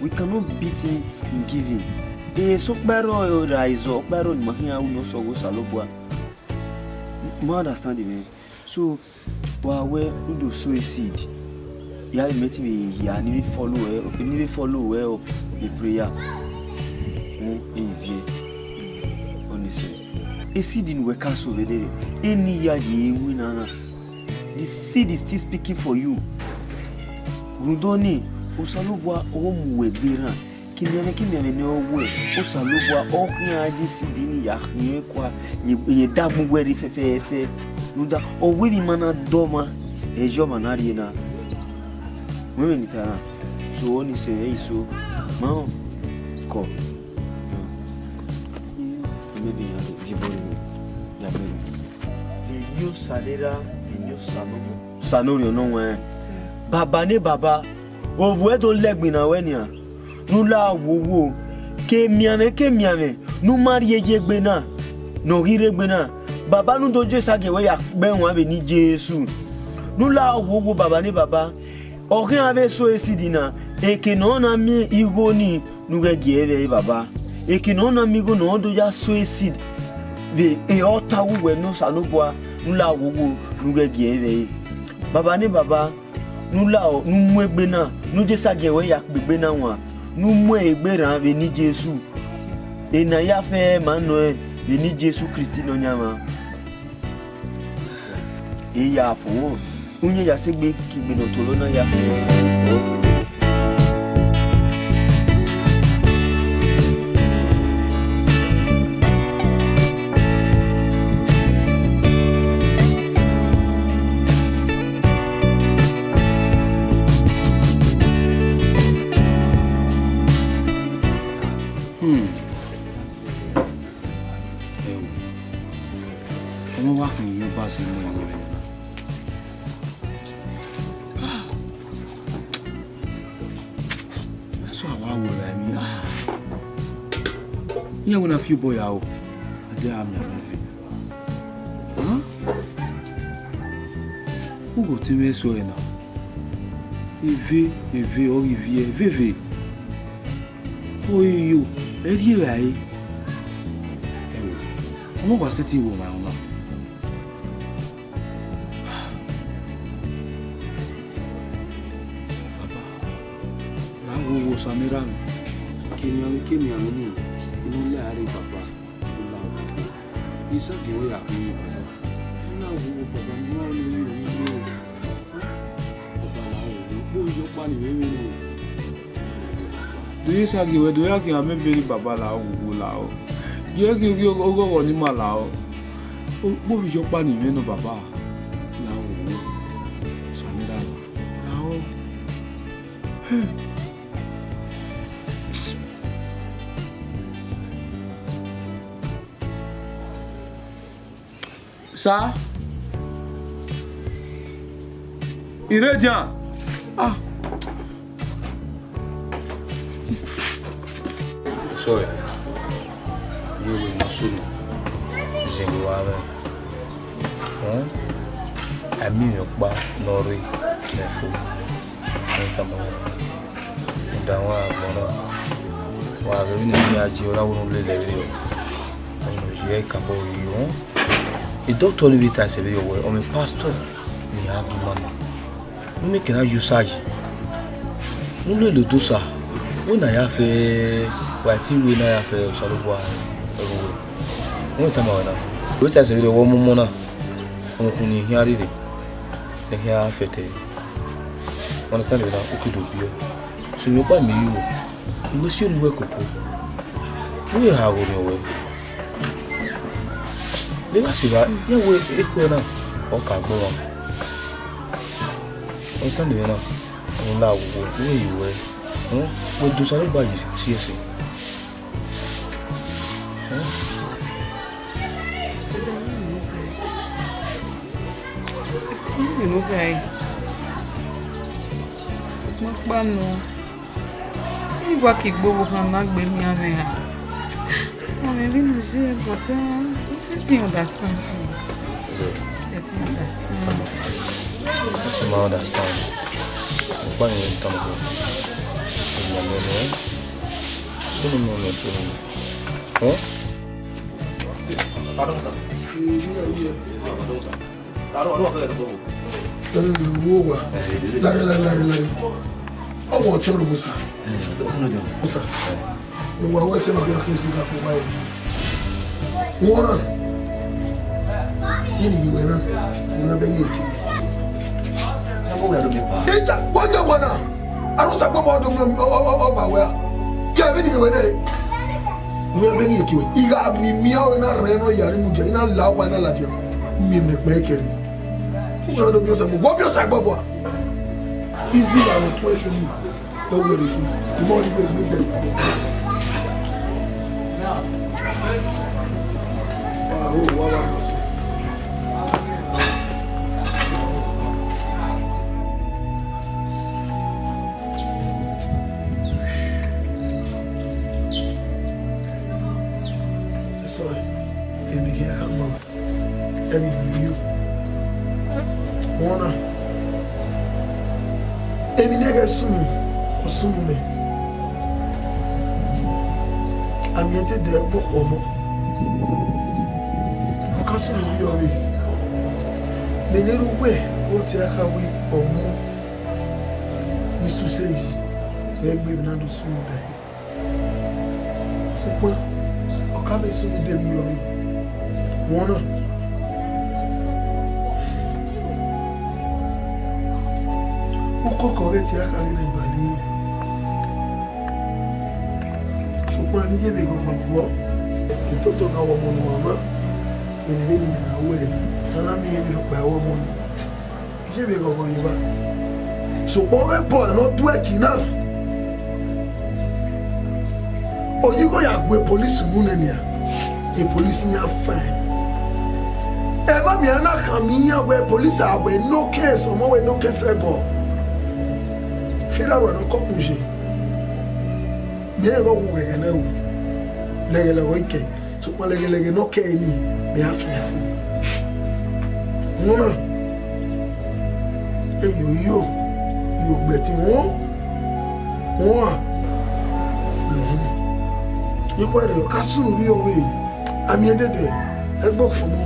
we cannot beat him in giving. Eso ọkpa ẹre ra izọ, ọkpa ẹre ne ima khian ru ne ọ sẹ ọghe Osanobua. Ma understand mwẹ. So, wa wẹ u do sow a seed. Ya vbe mẹ te vbe hia ni vbe follow wẹ, ni vbe follow wẹ up the prayer. Uhun, e viẹ. Honestly. A seed ne uwẹ ka sow vbe ẹdẹrriọ, eni ya ye winna na. The seed is still speaking for you. Rhunmwuda ọnii, Osanobua ọ mu uwẹ gbe rran. Kimianmwẹ kimianmwẹ ne ọ wẹ, Osanobua ọ khian a ye a seed ni ya khian kua, ye, ye dagbọn uwẹ rre fẹfẹfẹ. Rhunmwuda, ọ wẹ emwi ma na dọ ọmwa, ẹ yọ ọmwa na rrie na. Wẹ vbene I ta na, so ọnii sẹ ẹre eso, ma rẹn kọ. Maybe ya viọ ibọ rre, ya bẹghe. Vbe eni Osa ne erha, vbe eni Osa ne ọmọ, Osa ne Orhiọn ne ọ wan. Baba ne baba, ovbi uwẹ do lẹgbin na wẹ nian, ne u la wowo, ke emianmwẹ ke emianmwẹ ne u ma rhie ye egbe na, ne ọ ghi rre egbe na. Baba ne u do je sagiẹn wẹ ya kpe ẹwaẹn vbe eni Jesu. Ne u la wowo baba ne baba, ọ khian vbe sow a seed na, eke ne ọ na miẹn igho nii, ne u ghẹ gie ẹre vbe ẹre, baba. Eke ne ọ na miẹn igho ne ọ do ya sow a seed vbe ọta uwẹ ne Osanobua, ne u la wowo, ne u ghẹ gie ẹre vbe ẹre. Baba ne baba, ne u la, ne u mu egbe na, ne u je sagiẹn wẹ ya kpe egbe na wan, ne u mu egbe rran vbe eni Jesu. Ena ya fẹ ma nọ ẹn vbe eni Jesu Kristi Nọyaẹnmwa. E ya fo, uyẹn ya sẹ egbe ke egbe ne ọ tolo na ya fo. Hmm. Ẹo, ọmọ wa khin iyẹn ọba zẹ mu ẹre na. Ah. That's why I want to, I mean, ah. Yeah, when I feel boy out, I dare me, I love it. Huh? Who go tell me so now? Eve, eve, or eve, eve, eve. Oyo, ẹ rhie ra ẹre. Ẹo, ọmọ wa sẹtin wẹ ọmwa ẹmwẹ na. Baba, ra wowo Osa ne erha mwẹ. Kemianmwẹ kemianmwẹ nii, I no lẹ a rre baba, u la wo. I sa gie wẹ ya khin baba. U la wo baba, ne u wa ne u ri ro. Baba la wo, wo, wo, yo kpa ni vbe vbe nọ. Do ye sa gie wẹ, do ya khian amẹ vbe rre baba la wo, wo la wo. Gie khian oghọghọ ni ma la wo. Wo vbe yo kpa ni vbe nọ baba. La wo, wo. Sa ne ra la wo. Sa, I rre edian. Ah. Sorry. Wẹ, wẹ, na sunu. Zẹn vbe wa mwẹ. Hẹn? A miẹn emwi ọkpa ne ọ rre ne ẹfo. Wẹ tama wẹ. Rhunmwuda wẹ agbọn na, wa ghẹ vbene I ya ye ọre avbe unu lele vberriọ, ọmwa ne ọ ye ẹre kakabọ vberriọ. E doctor ni vbe ta ẹse vberriọ wẹẹ, ọ mwẹ pastor ne iran gie mama. Ne u miẹn ke na ye Osa yi, ne u lele odẹ Osa, wẹ ne a ya fẹ, wa i te wẹ ne a ya fẹ Osanobua ẹvbo wẹ. Wẹ tama wẹ na, wẹ ta ẹse vberriọ wẹẹ ọmọmọ na, ọmọkun ni khian rhirhi, ne khian fẹtẹ. Understand vbe na, u ke do biẹ. Sẹ emwi ọkpa ne I ru, I wẹ si unu wẹ koko. Wẹ ha ghe orhiọn wẹ. Ne I gha sẹ evba, iran wẹ ekhọe na, ọ ka gbọmwa. Understand vbe na, ọ la wo, wẹ yi wẹ. Hmm? Wẹ do Osanobua yi si ẹse. Hmm? Ọkpa nọ, I wa ke igbo vbe okhan na gbe miẹn mwẹ ha. Mẹ vbe ne u ye, but, uh, u sẹtin understand. U sẹtin understand. She ma understand. Ọkpa ni tama ko. Unu mẹ mẹ. Unu mẹ mẹ. Huh? Pardon, sir. Yes, sir. Pardon, sir. Aro, aro, aro, aro. Eh, wo wa. Lare, lare, lare, lare. Ọmọ ọtí ọ̀rọ̀ Musa. Musa. Mo wa wẹ sẹ ma bi akhin si ka ko wa yi. Wọ́n náà. Yìí ni ìwé náà. Ìwé náà bẹ yìí èké. Ìjà, wọ́n jẹ́ wọn náà. Arusa gbọ́ bọ́ ọdún ọba wẹ́ a. Jẹ́ ẹ̀mí ni ìwé náà. Ìwé bẹ yìí èké wẹ̀. Ìyá mi mi àwọn náà rẹ̀ náà yàrá mu jẹ. Iná la ọba náà ladian. Mi mẹ pẹ́ kẹrin. Wọ́n bí ọ̀sà gbọ́ bọ́ a. Easy la lọ tún ẹ̀kẹ́ mi. Don't worry. The more the better, make them. Ah, oh, what was this? Sorry. Baby, here, come on. Ẹni vbe yo. Wọ́n na. Emwi ne ẹghẹ sunu, ọ sunu mẹ. A miẹn te dẹ ẹgbọ ọmọ. Ọ ka sunu vbe ọvbe. Mẹ ne erha uwẹ, ọ tie a kha wẹ ọmọ ni suse yi, vbe egbe emwi na do sunu dae. Sokpan, ọ ka vbe sunu de vbe iyọvbe. Wọ́n na. Ukoko ọghe tie a kha ghi rre eva ne iran. Sokpan ne I ye vbe ghọghọ ye uwẹ, e toto na wẹ ọmọ ne uwa ma, ẹ vbene iran na wẹ, a na miẹn emwi rhọkpa ẹre ọmọ ni. Iye vbe ghọghọ ye evba. Sokpan ọ vbe bọ ne ọ du ẹki na. Oyigho ya gu e police unu nẹ nian, e police yan fine. Ẹ ma miẹn a na khama iran wẹ police a wẹ no case, ọmọ wẹ no case ẹbọ. Kherha ruẹ ne ọ kọkun ye. Miẹn ghọghọ ghẹghẹ nẹ o. Lẹghẹlẹghẹ ọ i kẹ. Sokpan lẹghẹlẹghẹ ne ọ kẹ ẹre nii, mẹ a fian fo. Wọ́n na, eyo yo, yo gbẹtin wọ́n, wọ́n a. Mhm. Ikhuẹrhẹ, ọ ka sunu vbe ọvbe, a miẹn dẹdẹ, ẹgbẹ ọfọmọ.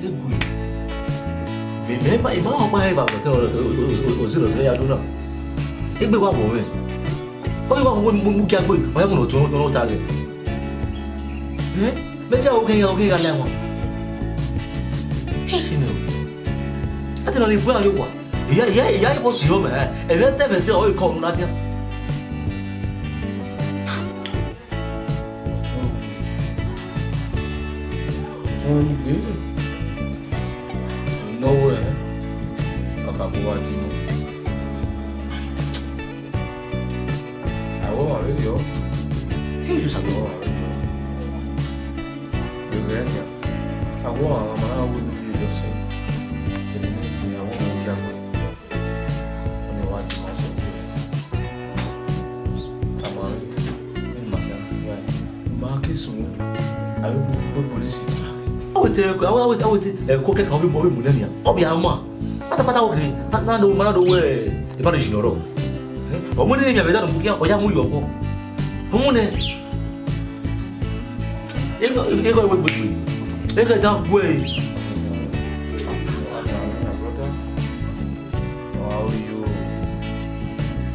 Egui. Mẹ, mẹ, ima, ima ọkpa hẹ evba vbe ọtẹn oziro zẹ ya do na. Egbe wa wọ mwẹ. Ọ ghi wa mu mu mu gia gbe, ọ ya mu ne ọ tuẹn ne ọ ta ghe. Eh? Mẹ te aro khin, aro khin gha la ẹmwẹ. Ẹ te nọ ni bu aro wa. Iya, iya, iya, ibo si yo mẹ. Ẹmwẹ te, ẹmwẹ te, ọ kọ unu na dia. Ọtẹn, ọtẹn, igbe nọ wẹ, kaka kọ wa di nọ. Awọ wa vbe yọ. Te you sabi? Awọ wa vbe yọ. Gbẹgbẹ ẹdia. Awọ wa ma na wo ni bi yọ sẹ. Ẹni ne si awọ wa ya gbe. Ọni wa di ma sẹ. Tama re. Ni ma ya ya. Ma ke sun. Ayo bu bu polisi. Awete, awete, awete. Ẹ ko kẹkan vbe mu, vbe mu nẹ nia. Ọ bia ma. Patapata, okay. Na, na do, ma na do wẹ, ẹ, emarriage nọ rọ. Ẹ, ọ mu ne emwi a vbe da nọ mu khian, ọ ya mu yọ ọkpọ. Ọ mu nẹ. Ego, ego, ego, ego, ego, ego, da gue.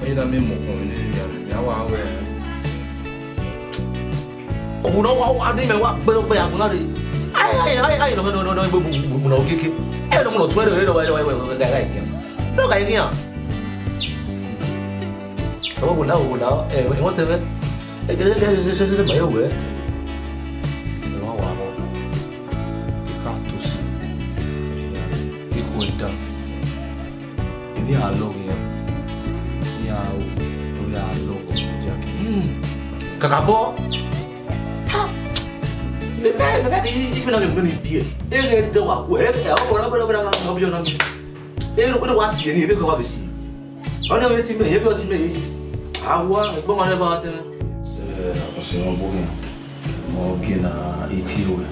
Ọni na miẹn emọ ọkhuẹn vbene emwi a vbe, emwi a wa wẹ. Ọvbunọ wa, wa ne imẹ wa gbe, gbe agbọn na rre. Ai, ai, ai, ai, nọ, nọ, nọ, nọ, gbe mu, mu, mu, mu na okiekie. Ai, nọ, mu na otu ẹre, ẹre, ẹre, ẹre, ẹre, ẹre, ẹre, ẹre, ẹre. Nọ, ka ye khian. Ọvbunọ, ọvbunọ, ẹ, ẹ, wọ́n tẹ mẹ. Ẹ, ẹ, ẹ, ẹ, ṣe, ṣe, ṣe, ṣe, ma ye wẹ. Ẹ, wọ́n wà bọ̀. Ẹ ka to si. Ẹ, ẹ, ẹ, ẹ, ẹ, ẹ, Emwi a lọghe iran, iran ru, emwi a lọghe ọmọ dia ke. Hmm. Kakabọ. Ha! Mẹ, mẹ, mẹ, mẹ, i, i, i, na mẹ, mẹ, mẹ, biẹ. E ghe de wa ku, e, e, ọ, ọ, ọ, ọ, ọ, ọ, ọ, ọ, ọ, ọ, ọ, e, e, wa si ni, e, e, wa be si. Ọ na mẹ ti mẹ, e, e, ọ ti mẹ, e. A wa, e, gbọmọ rẹ ba te mẹ. Eh, ọsẹ wọn bo khian, ọ gie na iti ruẹ.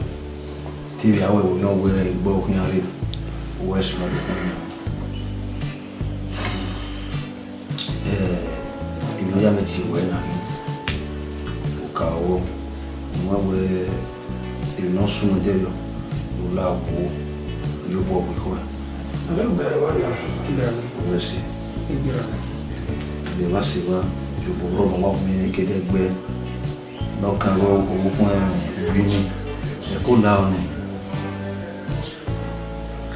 Te emwi a wẹ vbe orhiọn wẹ egbe ọ khian rre, wẹ suẹn vbe orhiọn. Eh, emwi ne ọ ya mwẹ tie ruẹ na khin, oka ọvọ, ne ọ ma wẹ emwi ne ọ sunu ẹdẹrriọ, ne u la gu, ne u bọ gbe ekhọe. Wẹ se. Vbe evba sẹ evba, ye obọ rhọmọ wa miẹn ne ke dẹ gbe. Ne ọ kan ghe ọvbokhan ivbi ni, ẹ ko la ọnii,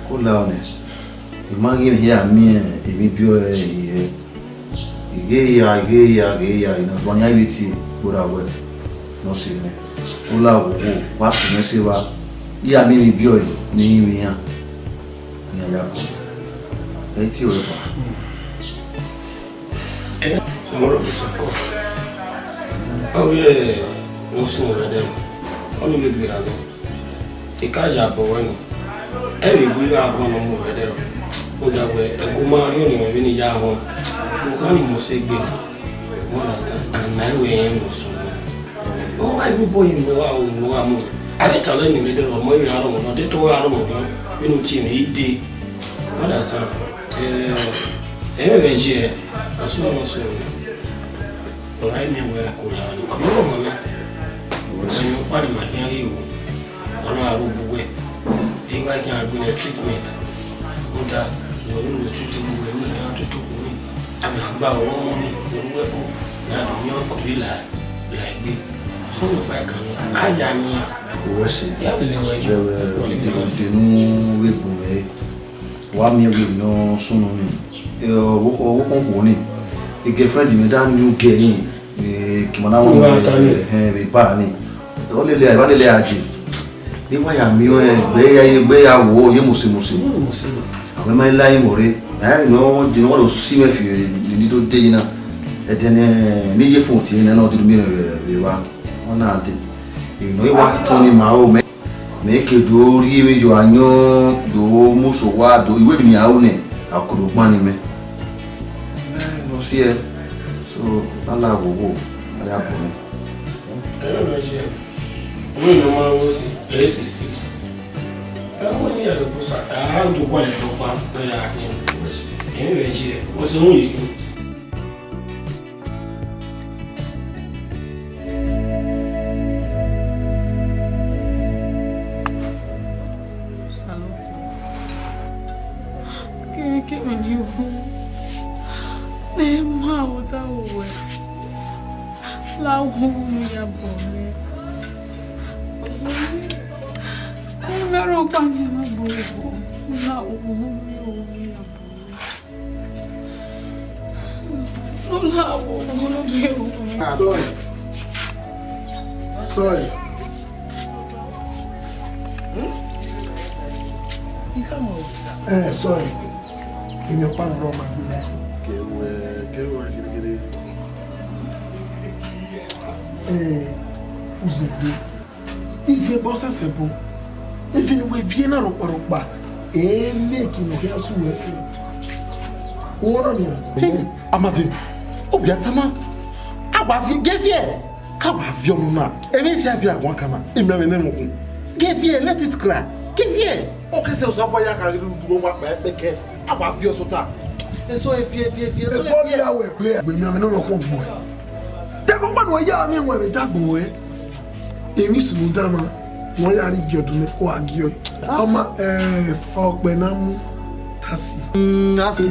ko la ọnii. I ma ghi hia miẹn emwi biẹ ọre hẹ. I ghe ya, I ghe ya, I ghe ya, I na gbọnniẹn vbe tie gberra wẹ ne ọ sẹ mwẹ. U la ghwoghwo, wa sẹ mwẹ sẹ evba, I ya miẹn emwi biẹ ọre ne I rinmwian. Ọnii a ya bọ. Ẹ i tie ruẹ kpa. Sọmọrọ kpẹsakọ. Ọ ghi re ne ọ sunu vbe ẹdẹ, ọnii vbe gberra nẹ. I ka ya bọ wẹ nọ, ẹ vbe gu igho agbọn ne ọ mu vbe ẹdẹ rọ. Rhunmwuda wẹ ẹgu ma rhiọn ne imẹ vbene I ya họn, okhan ni mose gbe nọ. You understand? And na i wẹ rẹn ne ọ sunu. Ọ wa gu bọ yi ne uwa ru ne uwa mu. A vbe talọ ne imẹ dẹ rọ ọmọ, I ra rọ ọmọ, ọ te to ra rọ ọmọ vbene u tie mwẹ, I dee. You understand? Eh, ẹmwẹ vbe ẹji ẹ, asunu nọ sunu. Ọ ra miẹn wẹ ko ra ọnii, ọ vbe rọ ọmọ na. Ẹmwẹ ọkpa ni ma khian ghi ru, ọ na ru bu wẹ. I gha khian gbe nẹ treatment. Rhunmwuda, wẹ vbene u treat bu wẹ, vbene a treat bu wẹ. A ma gba ọmọ ni, orhu ẹko, ne a do miẹn ọkọ vbe la, la egbe. So, wẹ kpa ẹkan nọ, a ya miẹn. Wẹ se. Ya vbe lele wẹ. Wẹ, wẹ, wẹ, de, de nu vbe gbe mwẹ. Wa miẹn vbe emwi ne ọ sunu ni, eh, ọvbokhan, ọvbokhan okhuo ni, girlfriend mwẹ da ni ugẹ ni, eh, kima na wọn, eh, vbe ba ni. Ọ lele, a lele a je. Ne wa ya miẹn ọnrẹn, gbe ya ye, gbe ya wo, ye mose mose. Mose. Avbe ma la imọ rre, na ya ne ọ je, ne ọ do si mwẹ fi ni do de yi na. Ẹdẹ ne, ne I ye fon tie nẹ, ne ọ diri miẹn vbe, vbe evba. Ọ na dee. Emwi ne ọ wa tọn ni ma ro mẹ. Mẹ ke do rhie emwi ye ayọn, do muso owa, do iwe emwi ne I ru nẹ, a kodo gban ni mẹ. Mẹ nọ si ẹe, so, na la ghwoghwo, a ya bọ nẹ. Ẹ, mẹ jẹ, wẹ ne ọ ma ru si, ẹ sisi. Ẹ, wẹ ne I ya do busa, a do gualọ ẹdẹ ọkpa, ẹ ya khin. Ẹ, mẹ jẹ, wẹ sẹ wọn ye khin. Kevbe kevbe ne I ru, ne ma Sorry. Sorry. Eh, sorry. Èmi ọ̀pá ọ̀rọ̀ máa gbé rẹ. Kẹwẹ, kẹwẹ, kẹrẹkẹrẹ. Eh, Uzegbe. Izi ebo sẹsẹ bo. Even we viẹ na rọkpa rọkpa. Eh, make no hia su ẹsẹ. Uwọ na nian. Hey, Amadi, obi atama. Awa vi, ge viẹ. Ka wa viọ ọmọ na, emwi esia viẹ aguan kan na, imẹ vbe ne ẹmwẹ okun. Ge viẹ, let it cry. Ge viẹ. Ọ ke sẹ Osanobua ya ka ghi rhie udu wa kpa ẹkpẹkẹ, a wa viọ sota. Eso e viẹ, viẹ, viẹ, eso e viẹ. Ẹvọ ya wẹ gbe, gbe mi amẹ nọ kọn gbọ. Dẹkọ kpa ne uwa ya miẹn ẹmwẹ dagbo ẹre. Emwi sunu dama, ne uwa ya rhie gie ọdun nẹ, ọ gha gie ọe. Ọma, eh, ọkpẹ na mu tasi. Mm, a si.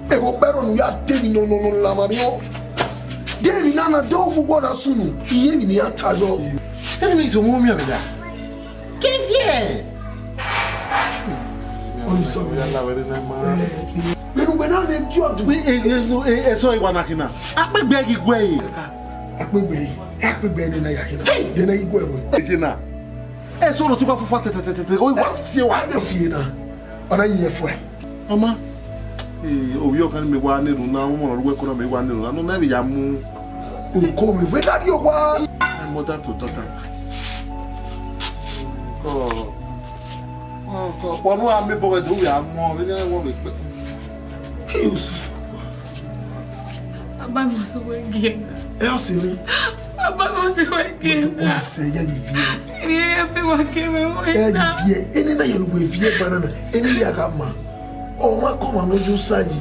Ẹvbo kpẹrọ ne u ya de emwi nọ, nọ, nọ, la ma miẹn. De emwi na na, de oghughe na sunu, iye emwi ne iran ta yọ. Emwi ne izomu miẹn vbe ya. Ke viẹ. Ọni sọ. Ya la wẹrẹ na ma. Eh, mẹ ne uwẹ na mẹ gi ọdun. Wi, eh, eh, no, eh, eh, sorry, wa na khin na. Akpegbe ghi gue. Kaka, akpegbe, akpegbe ne na ya khin na. Hey! De na ghi gue bo. Eje na. Eh, so ro ti wa fufa tẹtẹtẹtẹ, o wa sie wa. Ẹ si na. Ọna yi ẹfuẹ. Ọma, eh, ovbi ọkan ni mẹ wa nenu na, ọmọ ne ọ ru ẹko na mẹ wa nenu na, ne ọ na vbe ya mu. Oko mẹ, wẹ gha rrie owa. My mother to daughter. Kọ, kọ, kọ, ọkpọ ne a miẹn obọ vbe do ya mu, vbe ne wọ vbe kpe. He was. Baba, must we give. Ẹ ọ sẹ rre. Baba, must we give. Ọ sẹ ya yi viẹ. Ẹ ya pe wa ke me mo. Ẹ yi viẹ. Eni na yẹ ne uwẹ viẹ banana. Eni ya gha ma. Ọmwa kọmwa ne ọ yo sa yi.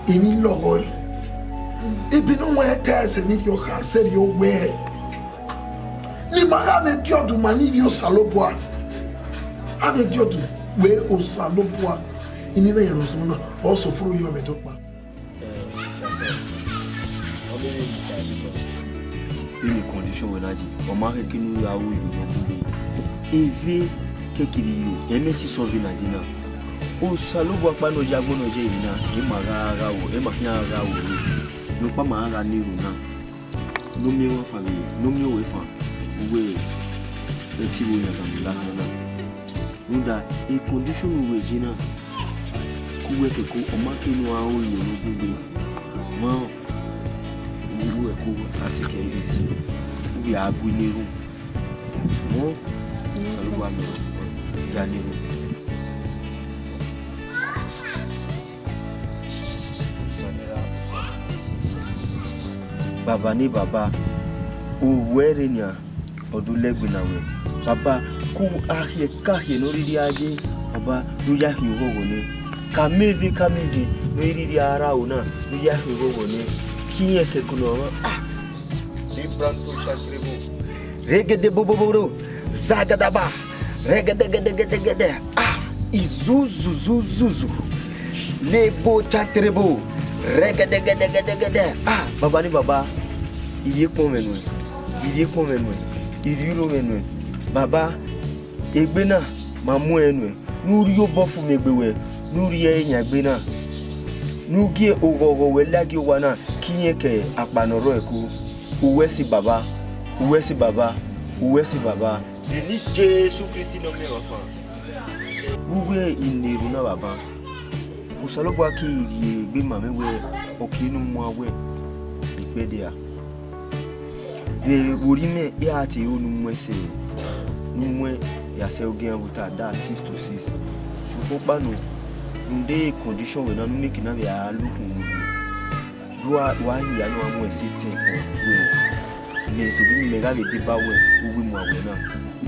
Eni lọghọ. Ebe ne ọ wẹn ta ẹsẹ ne ọ kha sẹ rri owẹ. Ne ima gha vbe gie ọdun ma ni vbe Osanobua. A vbe gie ọdun wẹ Osanobua. Eni na yẹ ne ọ sẹ na, ọ sẹ oforo yọ vbe do kpa. Vbene condition wẹ na ye, ọ ma khẹke ne u ya ru ivbi nọ kugbe. Eve kekevbe iyo, ẹ mẹ te sẹ ọvbene a ye na. Osanobua ọkpa ne ọ ya agbọn ne ọ ye emwi na, ẹ ma gha gha ru, ẹ ma khian gha ru ẹre. Rhunmwuda ma gha na erhunmwu na. Ne ọ miẹn ọmwa fan vbe, ne ọ miẹn owẹ fan, uwẹ ẹ te ru yan dan vbe lahọ na. Rhunmwuda, e condition ne uwẹ ye na, ke uwẹ kẹko, ọ ma ke ne u ra ru iyọ ne ọ gu gbe, ma u ru ẹko a take it easy, u ghi a gu ne erhunmwu. Mọ, Osanobua mẹ, ya ne erhunmwu. Baba ne baba, ovbi ẹre nian, ọ do lẹgbe na wẹ. Baba, ku akhiẹ ka akhiẹ ne ọ rhirhi a ye, baba, ne u ya khian oghọghọ nẹ. Ka ameve ka ameve ne ọ rhirhi a rre aro na, ne u ya khian oghọghọ nẹ. Ke irẹn kẹko ne ọ rre, ah, Libranto Shatrebo. Regede boboboro, zagadaba, regede gede gede gede, ah, izuzuzuzuzu, lebo chatrebo, regede gede gede gede, ah, baba ni baba, I rhie kpọnmwẹ nuẹn, I rhie kpọnmwẹ nuẹn, I rhie iro mwẹ nuẹn, baba, egbe na ma mu ẹre nuẹn. Ne u rhie obọ fu miẹn egbe wẹ, ne u rhie ẹre yan egbe na, ne u gie oghọghọ wẹ lagie owa na, ke irẹn ke akpa ne ọ rrọọ ẹko. Uwẹ si baba, uwẹ si baba, uwẹ si baba. Eni Jesu Kristi ne ọ miẹn ọfan. Vbe uwu ineru na baba, Osanobua keghi rhie egbe ma mwẹ wẹ ọ kie ne u muan wẹ ikpẹdẹ a. Vbe vbe orhiọn mwẹ, I ra te ru ne u muẹn sẹ, ne u muẹn ya sẹ ogian vbe ota da six to six. Sokpan ọkpa nọ, rhunmwuda condition wẹ na ne u miẹn eke na vbe a lukun unu. Do a, wa hia ne wa muẹn sẹ ten or twelve. Mẹ tobọ mẹ gha vbe deba wẹ, u vbe mu awẹ na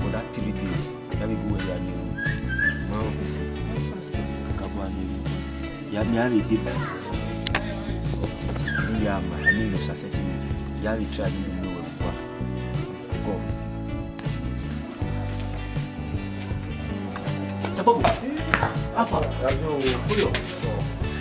for that three days. Ya vbe gu wẹ ya ne ru. Ma rẹn okhuo. Kaka bu a ne ru. Ya, mẹ a vbe deba. Ni ya ma, I mean, no sasẹ ti mi. Ya vbe try ni do me wẹ kua. Come. Sabobo. Afa. Ya yo, yo.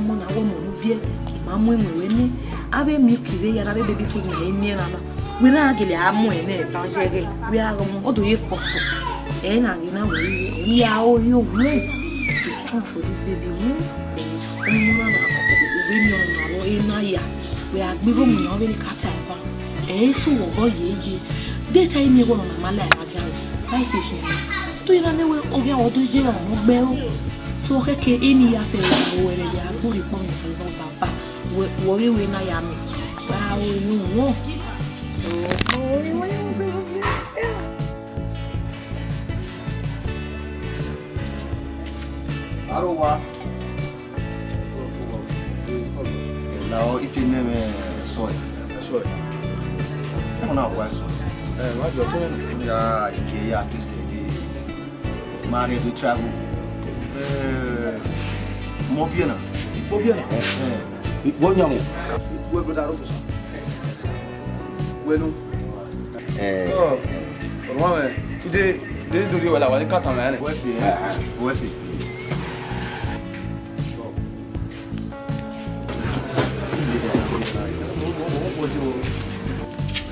ọmọ na wẹ ọmọ ne u biẹ, ma mu ẹwẹn ruẹ nẹ. Avbe milk vbe ya na, avbe baby food na, emiẹn na na. Wẹ na gele a mu ẹre nẹ, ba ye ẹghẹ, wẹ a ghe ọmọ, ọ do ye kpọtọ. Ẹ na ghe na wẹ, ẹ ya o yo wẹ. Be strong for this baby, hmm? Ọmọ na na, o vbe miẹn ọmọ na, ọ na ya. Wẹ a gbe igho mu yan, ọ vbe ne ka ta eva. Ẹ i sẹ uwẹ ọghọ yeye. De te a i miẹn wẹ ọmọ na ma la ẹre dia wẹ. Ba i te khian. Te u na miẹn wẹ oghian wẹ ọ do ye ra nọ gbe o. So, ọ khẹke eni ya fẹ wẹ, wẹ rẹn a gbe orhiọn kpọ mwẹ sẹ vbe baba. Wẹ, wẹ ọre wẹ na ya miẹn. Wa o ru wọn. Aro wa. La ọ ite nẹ mwẹ sọ ẹ. Sọ ẹ. Ẹ na wa sọ. Ẹ, wa jọ tun. Ya ike ya to se de. Ma rẹ do travel. Eh, mọ biẹ na. Ikpo biẹ na. Eh. Ikpo yan mo. Wẹ brother Robusa. Wẹ nu. Eh. Oh, ọmọ mẹ. Ide, ide do ri wẹ la wa ni kata mẹ ne. Wẹ si, eh. Wẹ si.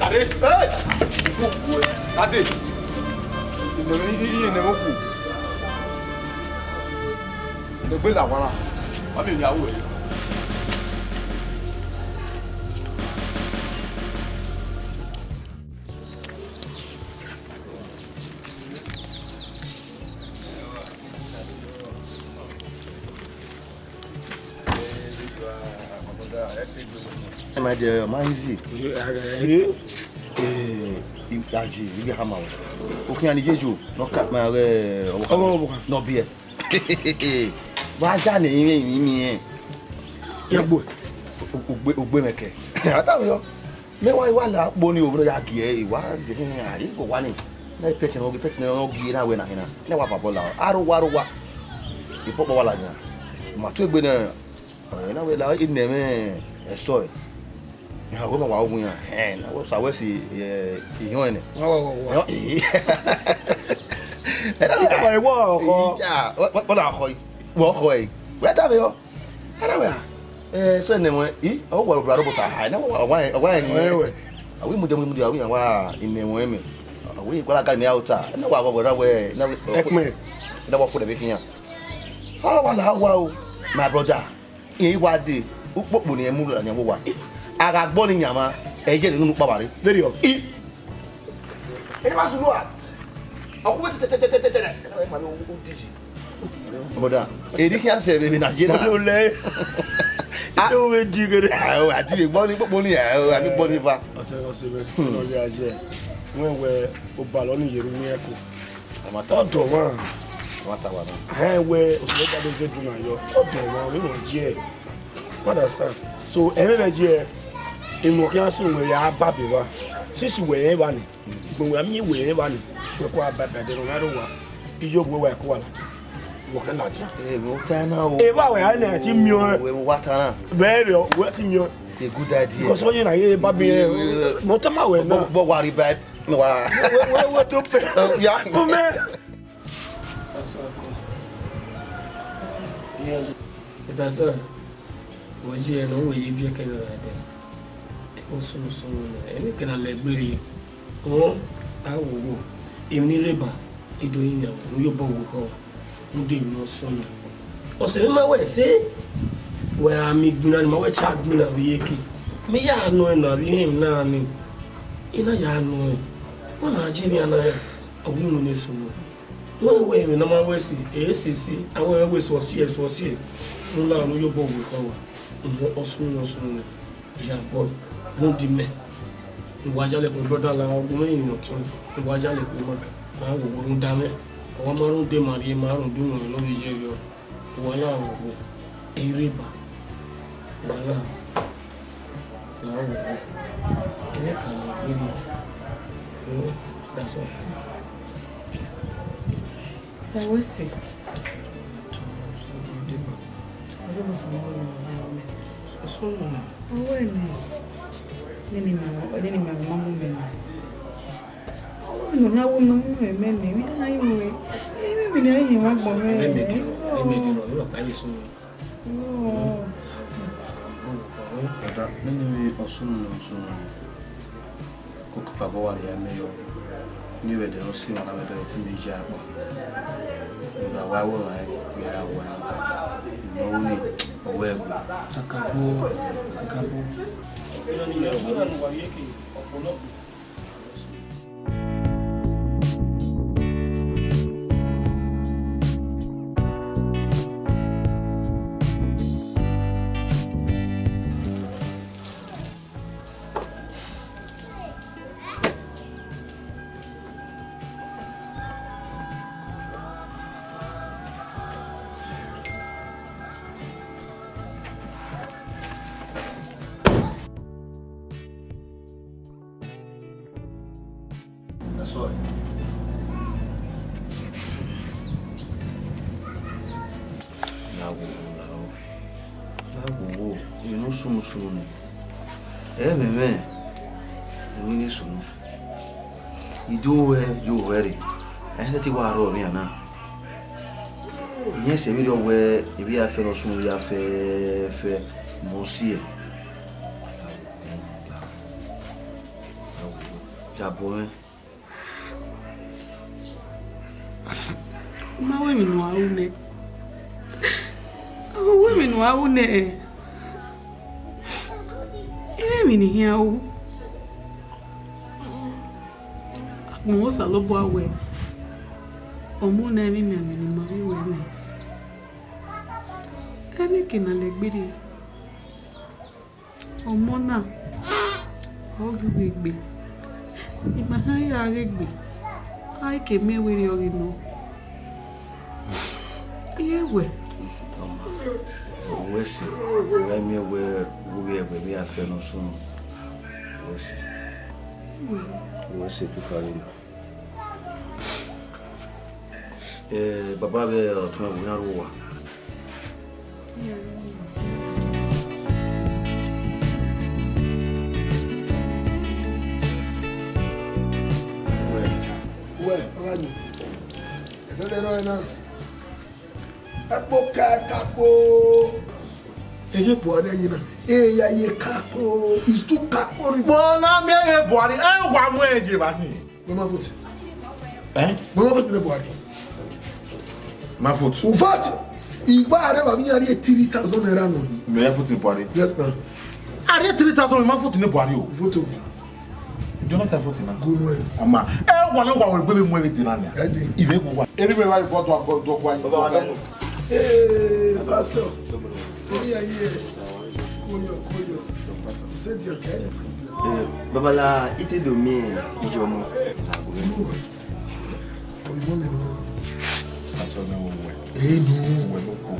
Dade! Dade! Ìnẹ̀mí ní ìnẹ̀mí kù. Ẹgbẹ́ làwọn ará. Wọ́n mi ní àwọ̀ ẹ̀. Ẹ ma jẹ, ọ ma easy. Eh, aji, ibi hama o. Okian ni jeju, nọ ka ma rẹ ọvbokhan. Ọvbokhan. Nọ biẹ. Wa ja ne imi imi ẹ. Ya gbo. Ogbe, ogbe mẹ kẹ. Ata mi yọ. Mẹ wa, wa la kpo ni ovbi ne ya gie, wa ze hin, a, i go wa ni. Na pet ne, pet ne, no gie na wẹ na hin na. Na wa va bọla. Aro wa, aro wa. Ipọkpọ wa la yan. Ma tu egbe nẹ, ẹ, na wẹ la, i nẹ mwẹ, ẹsọ ẹ. Na wẹ ma wa wu yan. Ẹ, na wẹ sa wẹ si, ẹ, iyọn ẹnẹ. Wa, wa, wa, wa. Ẹ, ẹ, ẹ, na wẹ ma wọ ọkọ. Iya, wẹ, wẹ, wẹ na ọkọ yi. Wẹ ọkọ ẹ. Wẹ ta mi yọ. Ana wẹ a? Eh, so ẹnẹ mwẹ, i, ọ wa obra rọbọ sa ha, ẹnẹ wa, wa, wa ẹni. Ẹwẹ. Awi mudia, mudia, awi wa ine mwẹ mẹ. Awi gbala ga mẹ auta. Ẹnẹ wa wọ wẹra wẹ, ẹnẹ wa, ẹkpẹn. Ẹnẹ wa fo de vbe khian. Ọ wa la wa o, my brother. I wa de, ukpokpo ni ẹ mu la yan wo wa. A gha gbọ ni yan ma, ẹ ye ne unu kpa vbare. Very well. I Ẹ ma sunu a. Ọkhu wẹ tẹtẹtẹtẹtẹ. Ẹ ma lo u diji. Brother, eri khian sẹ vbe Nigeria. Ole. Ah. Ẹ wẹ ji gere. Ah, o, a ti vbe gbọ ni kpokpo ni, ah, o, a vbe gbọ ni fa. Ọtẹ gọ se vẹ. Ọlọ ya jẹ. Wẹ wẹ obalọ ni yeru ni ẹko. Ọdọ wa. Ọmata wa nọ. Ẹ wẹ osẹ da do ze dun na yọ. Ọdọ wa, we wọ jẹ. Understand? So, ẹmwẹ vbe jẹ, emwi ọ khian sunu wẹ ya ba be evba. Since wẹ rẹn evba ni, ugbẹn wẹ a miẹn wẹ rẹn evba ni, wẹ kua ba da ẹdẹ ne ọ na rre owa. Iye owa wẹ kua ladian. Wẹ kẹ ladian. Eh, vbe ota na o. Evba wẹ a na ti miẹn. Wẹ wa ta na. Vbe rẹ, wẹ ti miẹn. It's a good idea. Because ọyẹn na ye ba bi, eh, mẹ ọ tama wẹ na. Bọ, bọ wa rri ba, wa. Wẹ, wẹ, wẹ do pe. Eh, ya. Ọmẹ. Sasa ko. Yes. Mister Sam, wẹ ji ẹre ne ọ wẹ ye viẹ kẹ vbe evba dẹ. Ẹmwẹ sunu sunu nẹ, ẹmwẹ kẹ na lẹ gbe rrie. Uhun, a wo wo. Emwi ni rre ba, I do yin yan, ne u ye obọ wu ekhọe, ne u de emwi ne ọ sunu. Ọse mwẹ ma wẹ sẹ, wẹ a miẹn igbinna ne ima wẹ cha gbinna vbe iyeke. Mẹ ya nọ ẹn na vbe irẹn emwi na ni, I na ya nọ ẹn. Wẹ na je emwi na rẹn, ọ wẹ unu ne sunu. Wẹ wẹ emwi ne ọ ma wẹ sẹ, ẹ sẹ sẹ, a wẹ wẹ sẹ ọsiẹ, sẹ ọsiẹ. Ne u na ne u ye obọ wu ekhọe, uhun, ọ sunu, ọ sunu nẹ. Iya boy, rhunmwuda imẹ, ne uwa ya lẹkun brother la, ọ gu mwẹ rinmwian ọtuẹn, ne uwa ya lẹkun ima, ma wo wo rhunmwuda mwẹ, ọ wa ma rhunmwuda ima rhie, ma rhunmwuda unu ne ọ vbe ye rriọ, uwa la wo wo, erriọ eba, uwa la, la wo wo, ẹmwẹ ka lẹ gbe rrie, that's all. Ẹ wẹ sẹ. Ọyọ must be one of them. Ọ wẹ nẹ, nene ima, nene ima ma mu mẹ na. Ọ wẹ nọ ya wo nọ mu mẹ mẹ nẹ, emwi na yi mu. Emwi ne a yi wa gbọ mẹ. Ẹmwẹ mẹ di rọ, ẹmwẹ mẹ di rọ, ọkpa ye sunu. Oh. Brother, mẹ ne emwi ọ sunu ne ọ sunu. Koko kpabọ wa rhie mẹ yọ. Ne vbe ẹdẹ ne ọ si emwa na vbe ẹdẹ ọtẹn mẹ ya kpa. Rhunmwuda wa wẹ ọmwa rẹn, wẹ a wa ẹn. Ne ọ ru ni, ọ wẹ ẹgbe. Kakabọ, kakabọ. That's all. Na wo, na wo. Na wo, emwi ne ọ sunu sunu nẹ. Ẹ mwẹ mwẹ, emwi ne sunu. I do ruẹ, yo ruẹ rre. A i sẹtin wa rrọọ emwi na. Irẹn sẹ vberriọ wẹ, emwi ya fẹ ne ọ sunu ya fẹfẹ, mẹ ọ si ẹe. Ya bọ mwẹ. Ma wẹ emwi ne u a ru nẹ. Ọ wẹ emwi ne u a ru nẹ. I mwẹ emwi ne I khian ru. Agbọn Osanobua wẹ, ọmọ na i mwẹ imianmian ne ima vbe ru ẹre nẹ. Ẹmwẹ ke na lẹ gbe rrie. Ọmọ na, ọ ghi ghi gbe, ima khian ya ghe gbe, a i ke miẹn wẹ erriọ ghi nọ. Iye wẹ. Uwẹ sẹ, uwẹ miẹn wẹ, u vbe ẹgbẹ vbe a fẹ ne ọ sunu. Uwẹ sẹ. Uwẹ sẹ, Pita vbe nọ. Eh, baba vbe ọtuẹn vbe iran rre owa. Wẹ, baba ni, ẹsẹ lẹ rọe na. Ẹkpo ka ẹka kpo. Eye Buhari ye na. Eya ye kakpo, is too kakpo. Vbọ na miẹn ye Buhari, ẹ wa mu ẹre ye evba ni. Wẹ ma vote. Eh? Wẹ ma vote ne Buhari. Ma vote. U vote. Igba rẹ wa mi ya rhie three thousand naira nọ. Mẹ ya vote ne Buhari. Yes na. A rhie three thousand, ma vote ne Buhari o. Vote o. Jonathan vote na. Go no. Ama. Ẹ wa na wa wẹ gbe mu ẹre de na nia. Ẹ de. Ibe wa. Eri me wa report wa go do wa. Baba, wa dọ. Ee, pastor. Oya ye. Koyo, koyo. Sẹ dia kẹ. Eh, Babala, I te do miẹn iyọmọ. Oyibo mẹ o. Aso ne wo wẹ. Ee, no. Wẹ no ko.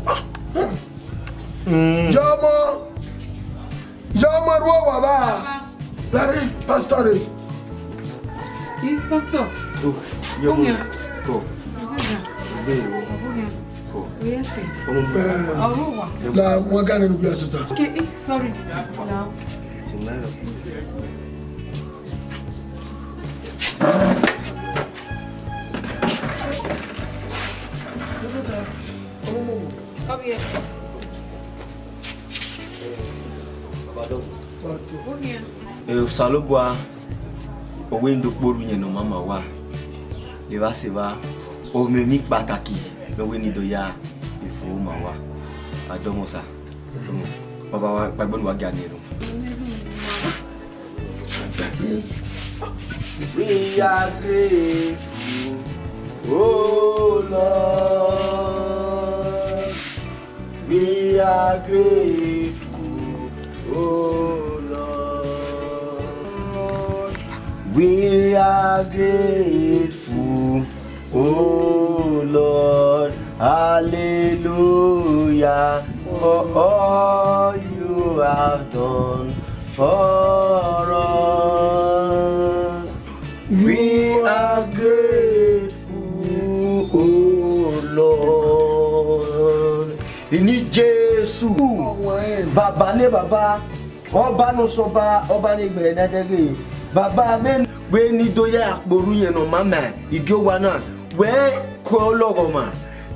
Iyọmọ. Iyọmọ, ru owa vba. Larry, pastor re. Ih, pastor. Oh, iyọmọ. Oya. Ko. Ozeza. Be o. Oya. Ko. Oya se. Ọmọ mi. Eh, Ọmọ wa. La wọn gane nu bi atuta. Okay, eh, sorry. La. Come here. Osalobua, ọ wẹ ne I do kpe orhu iyẹn ne ọ ma ma wa. Evba sẹ evba, ọ mwẹ emwi kpataki ne ọ wẹ ne I do ya fo ma wa. Adọmọsa, Baba wa, kpaegbe ne uwa gia ni ru. We are grateful, oh Lord. We are grateful, oh Lord. We are grateful, oh Lord. Hallelujah, for all you have done for us. We are grateful, oh Lord. Ini Jesu, Baba ne Baba, Ọba ne Ọsọba, Ọba ne egbe ne ẹdẹghe. Baba, vbe wẹ ne I do ya kpe orhu iyẹn ne ọ ma ma igie owa na, wẹ kọ lọghọ ma,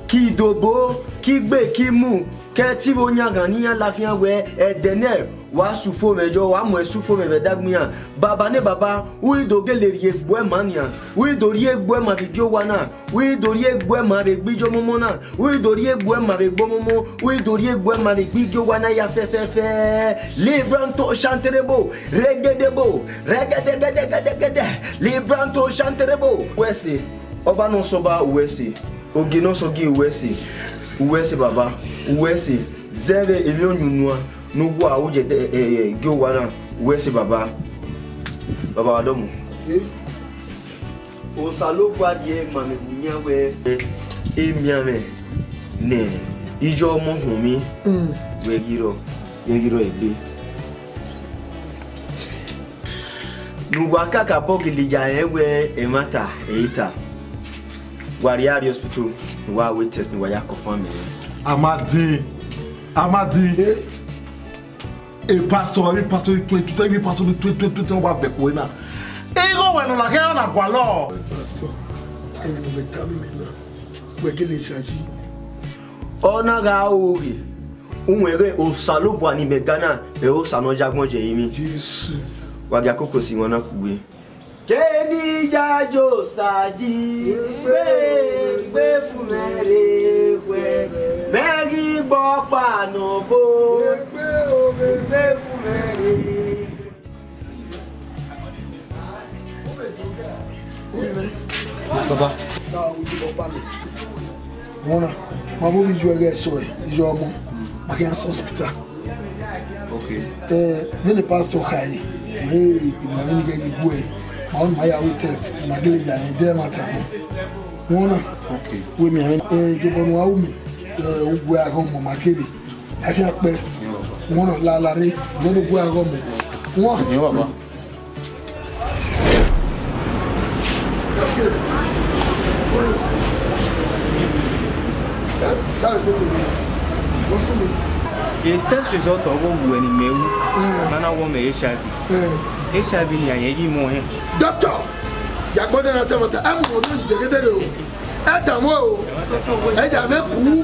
ke idobo, ke igbe, ke imu, ke ẹtin vbe oyanghan ne iran la khian wẹ ẹdẹ nẹ, wa sẹ ufomwẹ yọ, wa mu ẹse ufomwẹ vbe ẹdẹ agbọn iran. Baba ne Baba, u i do gele rhie egbe ma nian, u i do rhie egbe ma vbe igie owa na, u i do rhie egbe ma vbe egbe iye ọmọmọ na, u i do rhie egbe ma vbe egbe ọmọmọ, u i do rhie egbe ma vbe egbe igie owa na ya fẹfẹfẹ. Libranto shanterebo, regedebo, regedegedegede, libranto shanterebo. Wẹ se, Ọba ne Ọsọba, wẹ se. Ogie ne ọ sẹ ogie, u ru ẹse, u ru ẹse Baba, u ru ẹse, zẹ vbe emwi ọyunnuan ne uwa ru ye ẹdẹ, eh, eh, gie owa na, u ru ẹse Baba, Baba wa dọmọ. Osanobua rhie ma mwẹ vbe uyinmwẹ wẹ, eh, emianmwẹ ne iye ọmọ họn mwẹ, wẹ ghi rrọọ, wẹ ghi rrọọ egbe. Ne uwa kakabọ gele ya rẹn wẹ ẹmwata ẹre ta, wa rhie a rrie hospital, ne uwa wẹ test, ne uwa ya confirm ẹre. Amadi, Amadi, e pastor, e pastor ni twenty, e pastor ni twenty, twenty, twenty, wa vẹ ẹko na. Igho wẹ ne ọ na ghe, ọ na gualọ. Pastor, ẹmwẹ ne uwẹ tama mẹ na, wẹ gele yayi. Ọ na gha ru ghe, uwẹ ghe Osanobua ne imẹ ga na, ẹ Osa ne ọ ya agbọn ye ẹrinmwi. Jesu. Wa gie akoko si iwinna na kugbe. Keni ya ye Osa yi, egbe, egbe fu mwẹ rre wẹ, mẹ ghi gbe ọkpa ne ọ bo, egbe fu mwẹ rre. Baba. Na, ojú ọba mi. Wọn na, ma vbe obi ju ẹghẹ ẹsọ ẹ, iyọ ọmọ, ma khian sẹ hospital. Okay. Eh, vbene pastor kha ẹre, wẹ, emianmwẹ ni ghẹ ye gu ẹ, ma ọ ma ya ru test, ma gele ya rẹn, ẹdẹ ma ta nọ. Wọn na. Okay. Wẹ emianmwẹ, eh, iyobọ ne uwa ru mẹ, eh, ugu aghọmọ ma kere. A khian kpẹ. Wọn na la la rre, wẹ do gu aghọmọ. Wọn. Ẹ, Baba. E test result ọghe uwẹ ne imẹ ru, mm, na na wẹ ọmọ HIV. Mm. HIV ni a yẹn yi mu ẹn. Doctor, ya gbọdọ na tẹ mọta, ẹ mu ọdọ yi degedere o. Ẹ tama o. Ẹ ya mẹ ku.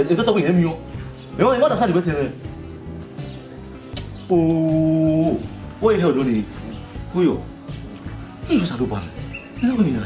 Ẹ, ẹ, dọtọ wẹ hẹ miẹn. Ẹ, ọ, ẹ, wa da sa ni wẹ tẹ mwẹ. Oo, wẹ hẹ odọ ni. Uyọ. Iyọ Osanobua mwẹ. Ẹ na wẹ ni na.